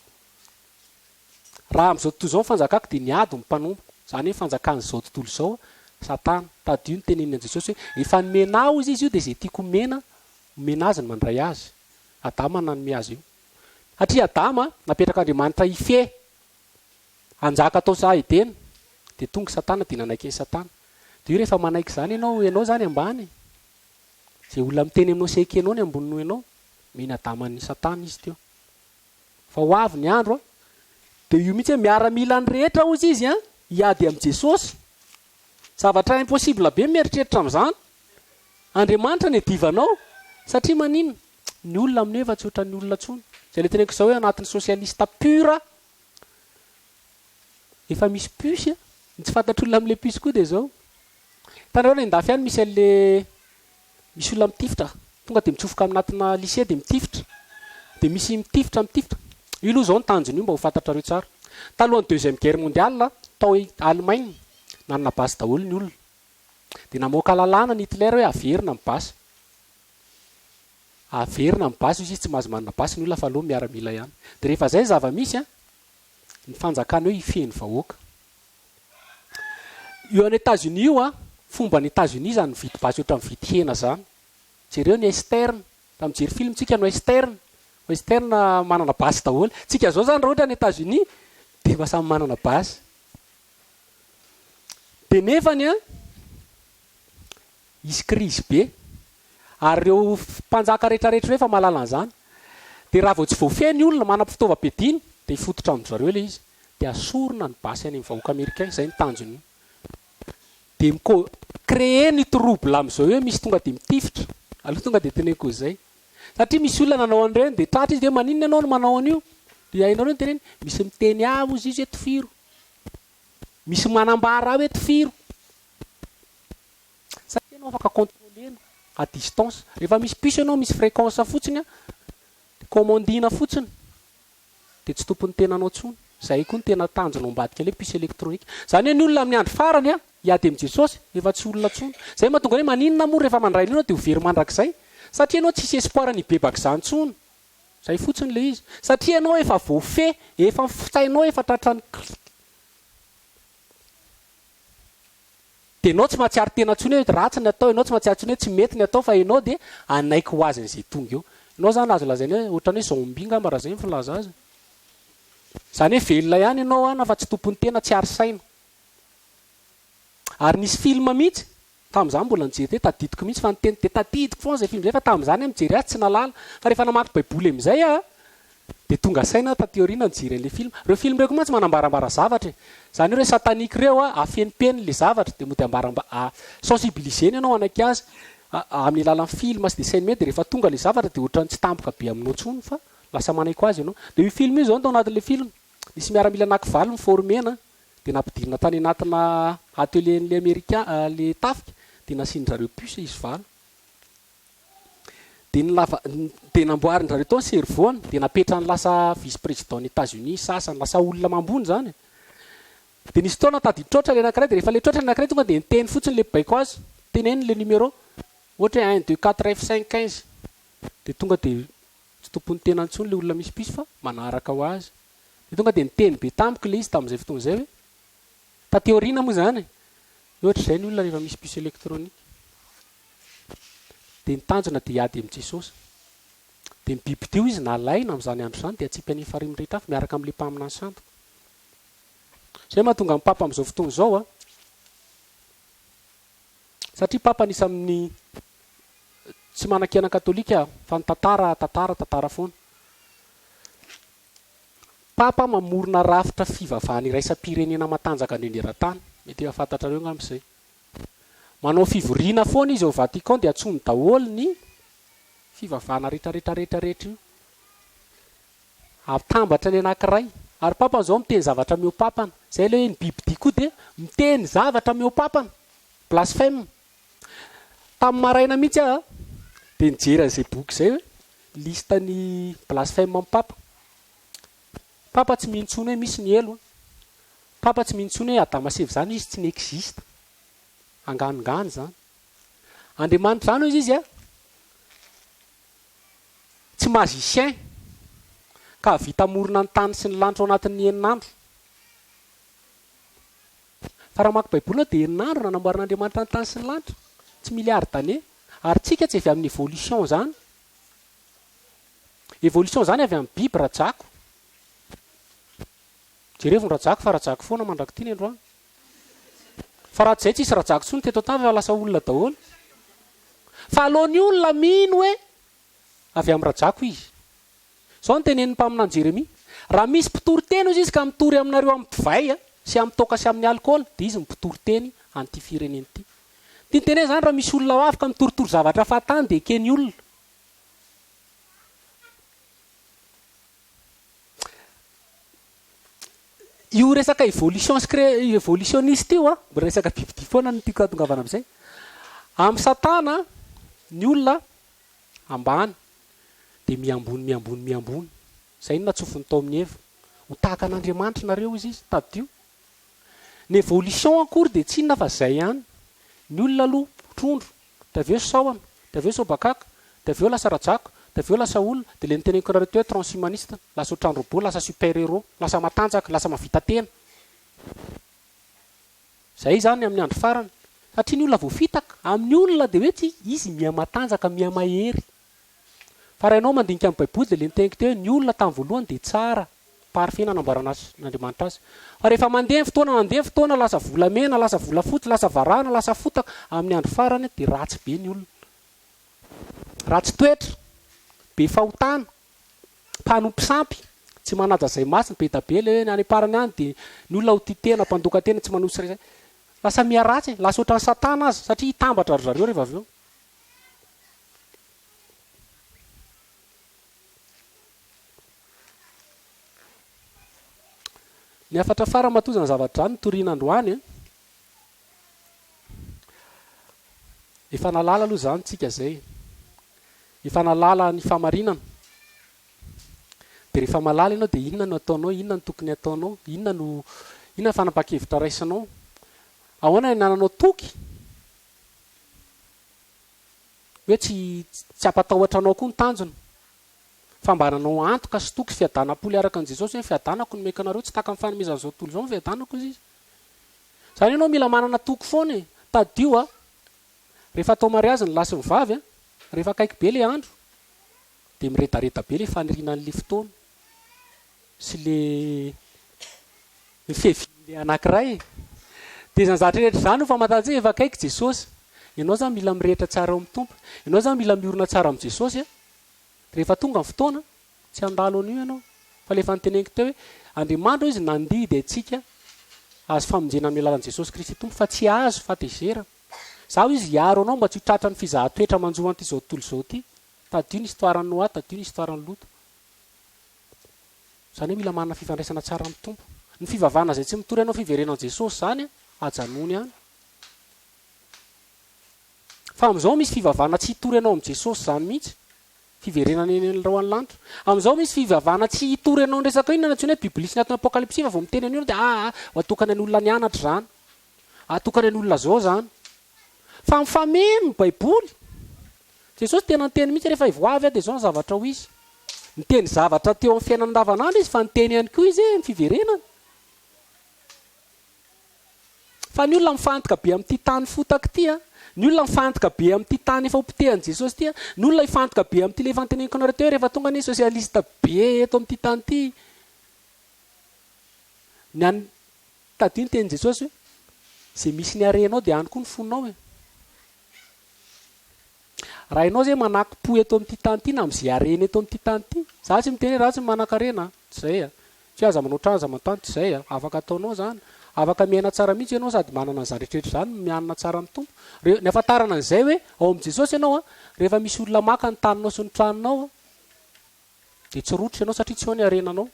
Raha amin'izao tontolo izao ny fanjakako dia niady ny mpanompoko. Izany hoe fanjakan'izao tontolo izao, Satana. Tadidio ny tenenin'i Jesosy hoe efa nomena ahy hozy izy io dia izay tiako omena, omena azy ny mandray azy. Adama nanome azy io. Satria Adama napetrak'Andriamanitra hifehy. Hanjaka tao saha Edena, dia tonga Satana dia nanaiky an'i Satana. Dia io rehefa manaiky izany ianao, ianao izany ambany e. Izay olona miteny aminao sy ekenao ny ambony noho ianao, mino Adama an'i Satana izy teo. Fa ho avy ny andro an, dia io mihitsy hoe miaramila ny rehetra hozy izy an, hiady amin'i Jesosy. Zavatra impossible be ny mieritreritra amin'izany. Andriamanitra no iadivanao, satria maninona? Ny olona amin'io efa tsy ohatran'ny olona intsony. Izay ilay teneniko izao hoe anatin'ny socialiste pur Efa misy puce a! Ny tsy fantatr'olona amin'ilay puce koa dia izao, hitanareo any an-dafy any misy an'le misy olona mitifitra, tonga dia mitsofoka anatina lycée dia mitifitra, dia misy mitifitra mitifitra, io aloha izao ny tanjon'io mba ho fantatrareo tsara, talohan'ny deuxième guerre mondiale tao Allemagne nanana basy daholo ny olona, dia namoaka lalàna ny Hitler hoe averina ny basy, averina ny basy hozy izy tsy mahazo manana basy ny olona fa aleo miaramila ihany, dia rehefa izay ny zava-misy an, ny fanjakana eo hifehy ny vahoaka. Io any Etats-Unis io an, fomban'i Etats-Unis izany mividy basy ohatran'ny mividy hena izany. Jereo ny western, raha mijery film tsika ny western, western manana basy daholo. Tsika zao izany raha ohatra any Etats-Unis dia efa samy manana basy. Dia nefany an, Hisy krizy be. Ary ireo mpanjaka rehetra rehetra ireo efa mahalala an'izany. Dia raha vao tsy voafehy ny olona, manam-pitaovam-piadiana, dia hifototra amin-dry zareo ilay izy. Dia asorina ny basy any amin'ny vahoaka americain, izay no tanjon'io. Dia mi-co créer ny trouble amin'izao hoe misy tonga dia mitifitra. Aleo tonga dia teneniko izay. Satria misy olona nanao an'ireny dia tratra izy dia hoe maninona ianao no manao an'io? Dia hainareo ny teneny? Misy miteny ahy hozy izy hoe tifiro. Misy manambara ahy hoe tifiro. Satria ianao afaka contrôler-na à distance. Rehefa misy puce ianao misy fréquence fotsiny an, commandina fotsiny dia tsy tompon'ny tenanao intsony. Izay koa no tena tanjona ao ambadika ilay puce électronique. Izany hoe ny olona amin'ny andro farany an, hiady amin'i Jesosy, efa tsy olona intsony. Izay mahatonga hoe maninona moa rehefa mandray an'io ianao dia ho very mandrakizay? Satria ianao tsisy espoir ny hibebaka izany intsony. Izay fotsiny ilay izy. Satria ianao efa voafehy, efa ny sainao efa tratran'ny clic. Dia ianao tsy mahatsiaro tena intsony hoe ratsy ny atao, ianao tsy mahatsiaro intsony hoe tsy mety ny atao fa ianao dia hanaiky ho azy an'izay tonga eo. Ianao izany azo lazaina hoe ohatran'ny hoe zombie angamba raha izay ny filaza azy. Izany hoe velona ihany ianao an fa tsy tompon'ny tena, tsy ary saina. Ary nisy film mihitsy, tamin'izaho mbola nijery teo, tadidiko mihitsy fa niteny dia tadidiko foana izay film izay fa tamin'izany aho mijery azy tsy nahalala. Fa rehefa namaky baiboly amin'izay aho dia tonga saina aho taty aoriana nijery an'ilay film. Ireo film ireo koa mantsy manambarambarà zavatra e. Izany hoe ireo satanique ireo an, afenimpeniny ilay zavatra dia mody ambaramba, sensibiliser-ny ianao hanaiky azy amin'ny alalan'ny film sy dessin animé dia rehefa tonga ilay zavatra dia ohatran'ny tsy tampoka be aminao intsony fa lasa manaiky ho azy ianao. Dia io film io izao no tao anatin'ilay film. Nisy miaramila anakivalo ni-former-na dia nampidirina tany anatina atelier-n'ilay amerika, ilay tafika dia nasian-dry zareo puce izy valo. Dia ny lava, dia namboarin-dry zareo tao ny cerveau-ny, dia napetrany lasa vice président-n'i Etats-Unis sasany, lasa olona ambony izany e. Dia nisy fotoana tady trotra ilay anankiray, dia rehefa ilay trotra ilay anankiray tonga dia niteny fotsiny ilay mpibaiko azy, teneno ilay numéro, ohatra hoe un, deux, quatre, F, cinq, 15, dia tonga dia tsy tompon'ny tena intsony ilay olona misy puce fa manaraka ho azy. Dia tonga dia niteny be tamiko ilay izy tamin'izay fotoana izay hoe, taty aoriana moa izany e, hoe ohatr'izay ny olona rehefa misy puce électronique. Dia ny tanjona dia hiady amin'i Jesosy. Dia ny bibidio izy nalaina amin'izany andro izany dia atsipy any farihy mirehitra afo miaraka amin'ilay mpaminany sandoka. Izay mahatonga ny Papa amin'izao fotoana izao an. Satria Papa anisan'ny tsy manan-kiaina katolika fa ny tantara tantara tantara foana. Papa mamorona rafitra fivavahana iraisam-pirenena matanjaka indrindra eran-tany. Mety efa fantatrareo angamba izay. Manao fivoriana foana izy ao Vatican dia antsoiny daholo ny fivavahana rehetra rehetra rehetra rehetra io. Atambatra ny anakiray. Ary Papa izao miteny zavatra mihoa-papana. Izay ilay hoe ny bibidia koa dia miteny zavatra mihoa-papana. Blasphème. Tamin'ny maraina mihitsy aho dia nijery an'izay boky izay hoe liste ny blasphème amin'ny Papa. Papa tsy mino intsony hoe misy ny helo an. Papa tsy mino intsony hoe Adama sy Eva izany izy tsy ni-existe. Anganongano izany. Andriamanitra izany hozy izy an, tsy magicien ka hahavita hamorona ny tany sy ny lanitra ao anatin'ny enina andro. Fa raha mamaky baiboly ianao dia enina andro nanamboaran'Andriamanitra ny tany sy ny lanitra, tsy milliards d'années. Ary tsika tsy avy amin'ny évolution izany. Évolution izany avy amin'ny biby rajako. Jerevo ny rajako fa rajako foana mandrak'ity ny androany. Fa raha tsy izay tsisy rajako intsony teto an-tany fa lasa olona daholo. Fa aleon'ny olona mino hoe avy amin'ny rajako izy. Izao no tenenin'ny mpaminany Jeremia, Raha misy mpitory teny hozy izy ka mitory aminareo amin'ny divay sy amin'ny toaka sy amin'ny alikaola, dia izy no mpitory teny an'ity firenena ity. Tiany tenenina izany raha misy olona ho avy ka mitoritory zavatra fahatany dia eken'ny olona. Io resaka évolution sy cré évolutionniste io an, mbola resaka bibidia foana no tiako hahatongavana amin'izay. Amin'i Satana ny olona ambany dia miha-ambony miha-ambony miha-ambony. Izay no natsofiny tao amin'i Eva. Ho tahaka an'Andriamanitra nareo hozy izy, tadidio. Ny évolution akory dia tsy inona fa izay ihany. Ny olona aloha trondro, dia avy eo sahona, dia avy eo sobakaka, dia avy eo lasa rajako, dia avy eo lasa olona, dia ilay noteneniko anareo teo hoe transhumaniste, lasa ohatran'ny robot, lasa super héros, lasa matanjaka, lasa mahavita tena. Izay izany amin'ny andro farany. Satria ny olona voafitaka, amin'ny olona dia hoe tsy izy miha matanjaka, miha mahery. Fa raha ianao mandinika ny baiboly dia le niteniko teo hoe ny olona tamin'ny voalohany dia tsara, parfait nanamboarana azy n'Andriamanitra azy. Fa rehefa mandeha ny fotoana mandeha ny fotoana lasa volamena, lasa volafotsy, lasa varahana, lasa fotaka, amin'ny andro farany dia ratsy be ny olona. Ratsy toetra, be fahotana, mpanompo sampy, tsy manaja izay masina, be da be le hoe any am-parany any dia ny olona ho tia tena, mpandoka tena, tsy manosy tsirairay. Lasa miha ratsy e, lasa ohatran'i satana aza satria hitambatra ry zareo rehefa avy eo. Ny hafatra farany matoa izany zavatra izany notorina androany an! Efa nahalala aloha izany tsika izay. Efa nahalala ny fahamarinana. Dia rehefa mahalala ianao dia inona no ataonao, inona no tokony hataonao, inona no inona ny fanapahan-kevitra raisinao. Ahoana ny anananao toky? Hoe tsy tsy hampatahotra anao koa ny tanjona. Fa mba hananao antoka sy toky sy fiadanam-po le araka an'i Jesosy hoe ny fiadanako no omeko anareo, tsy tahaka ny fanomezan'izao tontolo izao ny fiadanako hozy izy. Izany ianao mila manana toky foana e. Tadidio a, rehefa atao mariazy ny lahy sy ny vavy a, rehefa akaiky be le andro, Dia miredareda be ilay faniriana an'ilay fotoana sy ilay ny fiavian'ilay anankiray e. Dia izany zavatra rehetra izany no famantarantsika efa akaiky Jesosy. Ianao izany mila mirehitra tsara ao amin'ny Tompo. Ianao izany mila miorina tsara amin'i Jesosy a. Rehefa tonga ny fotoana, tsy handalo an'io ianao. Fa ilay efa noteneniko teo hoe Andriamanitra hoy izy nandidy antsika hahazo famonjena amin'ny alalan'i Jesosy Kristy Tompo fa tsy hahazo fahatezerana. Izaho hoy izy hiaro anao mba tsy ho tratran'ny fizahan-toetra manjo an'ity izao tontolo izao ity. Tadidio ny histoire an'i Noa, tadidio ny histoire an'i Lota. Izany hoe mila manana fifandraisana tsara amin'ny Tompo. Ny fivavahana izay tsy mitory anao fiverenan'i Jesosy izany, ajanony any. Fa amin'izao misy fivavahana tsy hitory anao amin'i Jesosy izany mihitsy. Fiverenana eny amin'ny rahona lanitra. Amin'izao misy fivavahana tsy hitory anao ny resaka inona antsoina hoe biblia sy ny ato apokalypsy fa vao miteny an'io ianao dia aa ho atokana ny olona nianatra izany. Atokana ny olona zao izany. Fa mifameno ny baiboly. Jesosy tena niteny mihitsy rehefa vao avy aho dia izao ny zavatra ho izy. Niteny zavatra teo amin'ny fiainana andavanandro izy fa niteny ihany koa izy hoe ny fiverenana. Fa ny olona mifantoka be amin'ity tany fotaka ity an, ny olona mifantoka be amin'ity tany efa hopotehan'i Jesosy ity an, ny olona hifantoka be amin'ity ilay efa noteneniko anareo teo hoe rehefa tonga anie socialiste be eto amin'ity tany ity, ny an'ny, tadidio ny tenin'i Jesosy hoe, izay misy ny harenao dia any koa ny fonao e. Raha ianao izay manakim-po eto amin'ity tany ity na amin'izay harena eto amin'ity tany ity, za tsy miteny hoe ratsy ny manan-karena an, tsy izay an. Tsy hoe aza manao trano aza manontany, tsy izay an. Afaka ataonao izany. Afaka miaina tsara mihitsy ianao sady manana an'izany rehetrarehetra izany, mianina tsara amin'ny Tompo. Re, ny ahafantarana an'izay hoe ao amin'i Jesosy ianao an, rehefa misy olona maka ny taninao sy ny tranonao an, dia tsy rototra ianao satria tsy eo ny harenanao.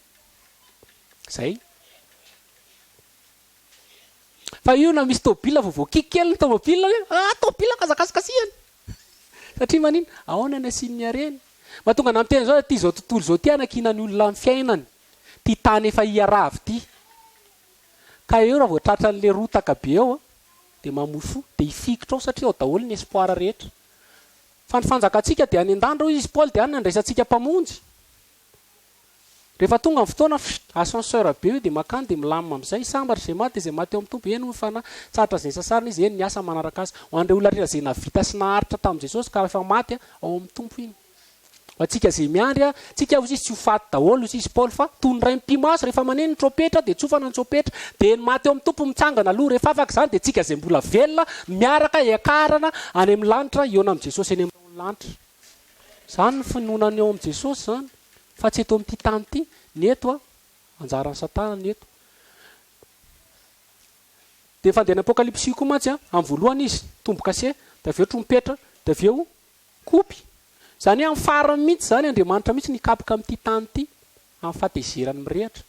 Izay. Fa io na misy tôbila vao voakiky kely ny tômôbila hoe ah tôbila ka aza kasikasihana. Satria manina? Ahoana ny asian'ny harena? Mahatonga anah miteny zao ity zao tontolo zao ity anakiana ny olona amin'ny fiainany. Ty tany efa hiaravy ity. Ka eo raha vao tratran'le rotaka be eo dia mamoy fo, dia hifikitra ao satria ao daholo ny espoir rehetra. Fa ny fanjakantsika dia any an-danitra hoy izy Paoly dia any no andraisantsika mpamonjy. Rehefa tonga ny fotoana, fft, ascenseur be io dia makany dia milamina amin'izay. Sambatra izay maty dia izay maty eo amin'ny Tompo. Eny hoy ny Fanahy, tsahatra izay sasarina izy, eny ny asa manaraka azy. Ho an'ireo olona rehetra izay nahavita sy naharitra tamin'i Jesosy ka efa maty ao amin'ny Tompo iny. Ho antsika izay miandry, tsika hoy izy tsy ho faty daholo hoy izy Paoly fa toy ny ray mipi-maso rehefa maneno ny trompetra dia tsofana ny trompetra dia ny maty eo amin'ny Tompo mitsangana aloha rehefa afaka izany dia tsika izay mbola velona miaraka hiakarana any amin'ny lanitra hihaona amin'i Jesosy eny amin'ny lanitra. Izany ny finoana ny ao amin'i Jesosy izany fa tsy eto amin'ity tany ity, ny eto a, anjaran'i Satana ny eto. Dia ny fandehan'ny Apokalypsy koa mantsy a, amin'ny voalohany izy tombo-kase, dia avy eo trompetra, dia avy eo kopy. Izany hoe amin'ny farany mihitsy izany Andriamanitra mihitsy no hikapoka amin'ity tany ity amin'ny fahatezerany mirehitra.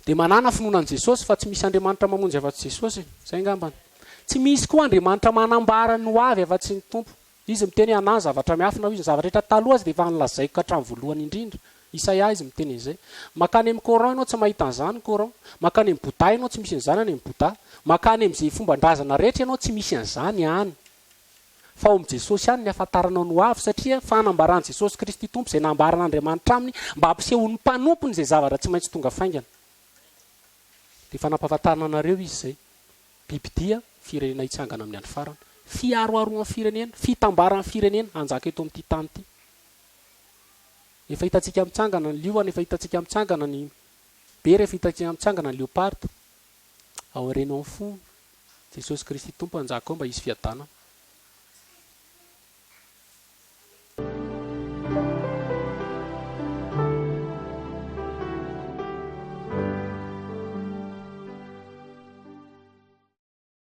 Dia manàna finoana an'i Jesosy fa tsy misy Andriamanitra mamonjy afa-tsy Jesosy e. Izay angambany. Tsy misy koa Andriamanitra manambara ny ho avy afa-tsy ny Tompo. Izy miteny hoe anà ny zavatra miafina hoy izy. Ny zavatra rehetra taloha aza dia efa nolazaiko ka hatramin'ny voalohany indrindra. Isaia izy miteny an'izay. Mankany amin'ny Coran ianao tsy mahita an'izany ny Coran. Mankany amin'ny Bouddha ianao tsy misy an'izany any amin'ny Bouddha. Mankany amin'izay fomban-drazana rehetra ianao tsy misy an'izany any. Fa ao amin'i Jesosy ihany ny hahafantaranao ny ho avy, satria fanambaran'i Jesosy Kristy Tompo izay nambaran'Andriamanitra aminy mba hampisehoan'ny mpanompony izay zavatra tsy maintsy tonga faingana. Dia efa nampahafantarina anareo Izy izay. Bibidia, firenena hitsangana amin'ny andro farany. Fiharoharoan'ny firenena, fitambaran'ny firenena hanjaka eto amin'ity tany ity. Efa hitantsika mitsangana ny liona, efa hitantsika mitsangana ny bera, efa hitantsika mitsangana ny leoparda. Aoreno amin'ny fo Jesosy Kristy Tompo hanjaka ao mba hisy fiadanana.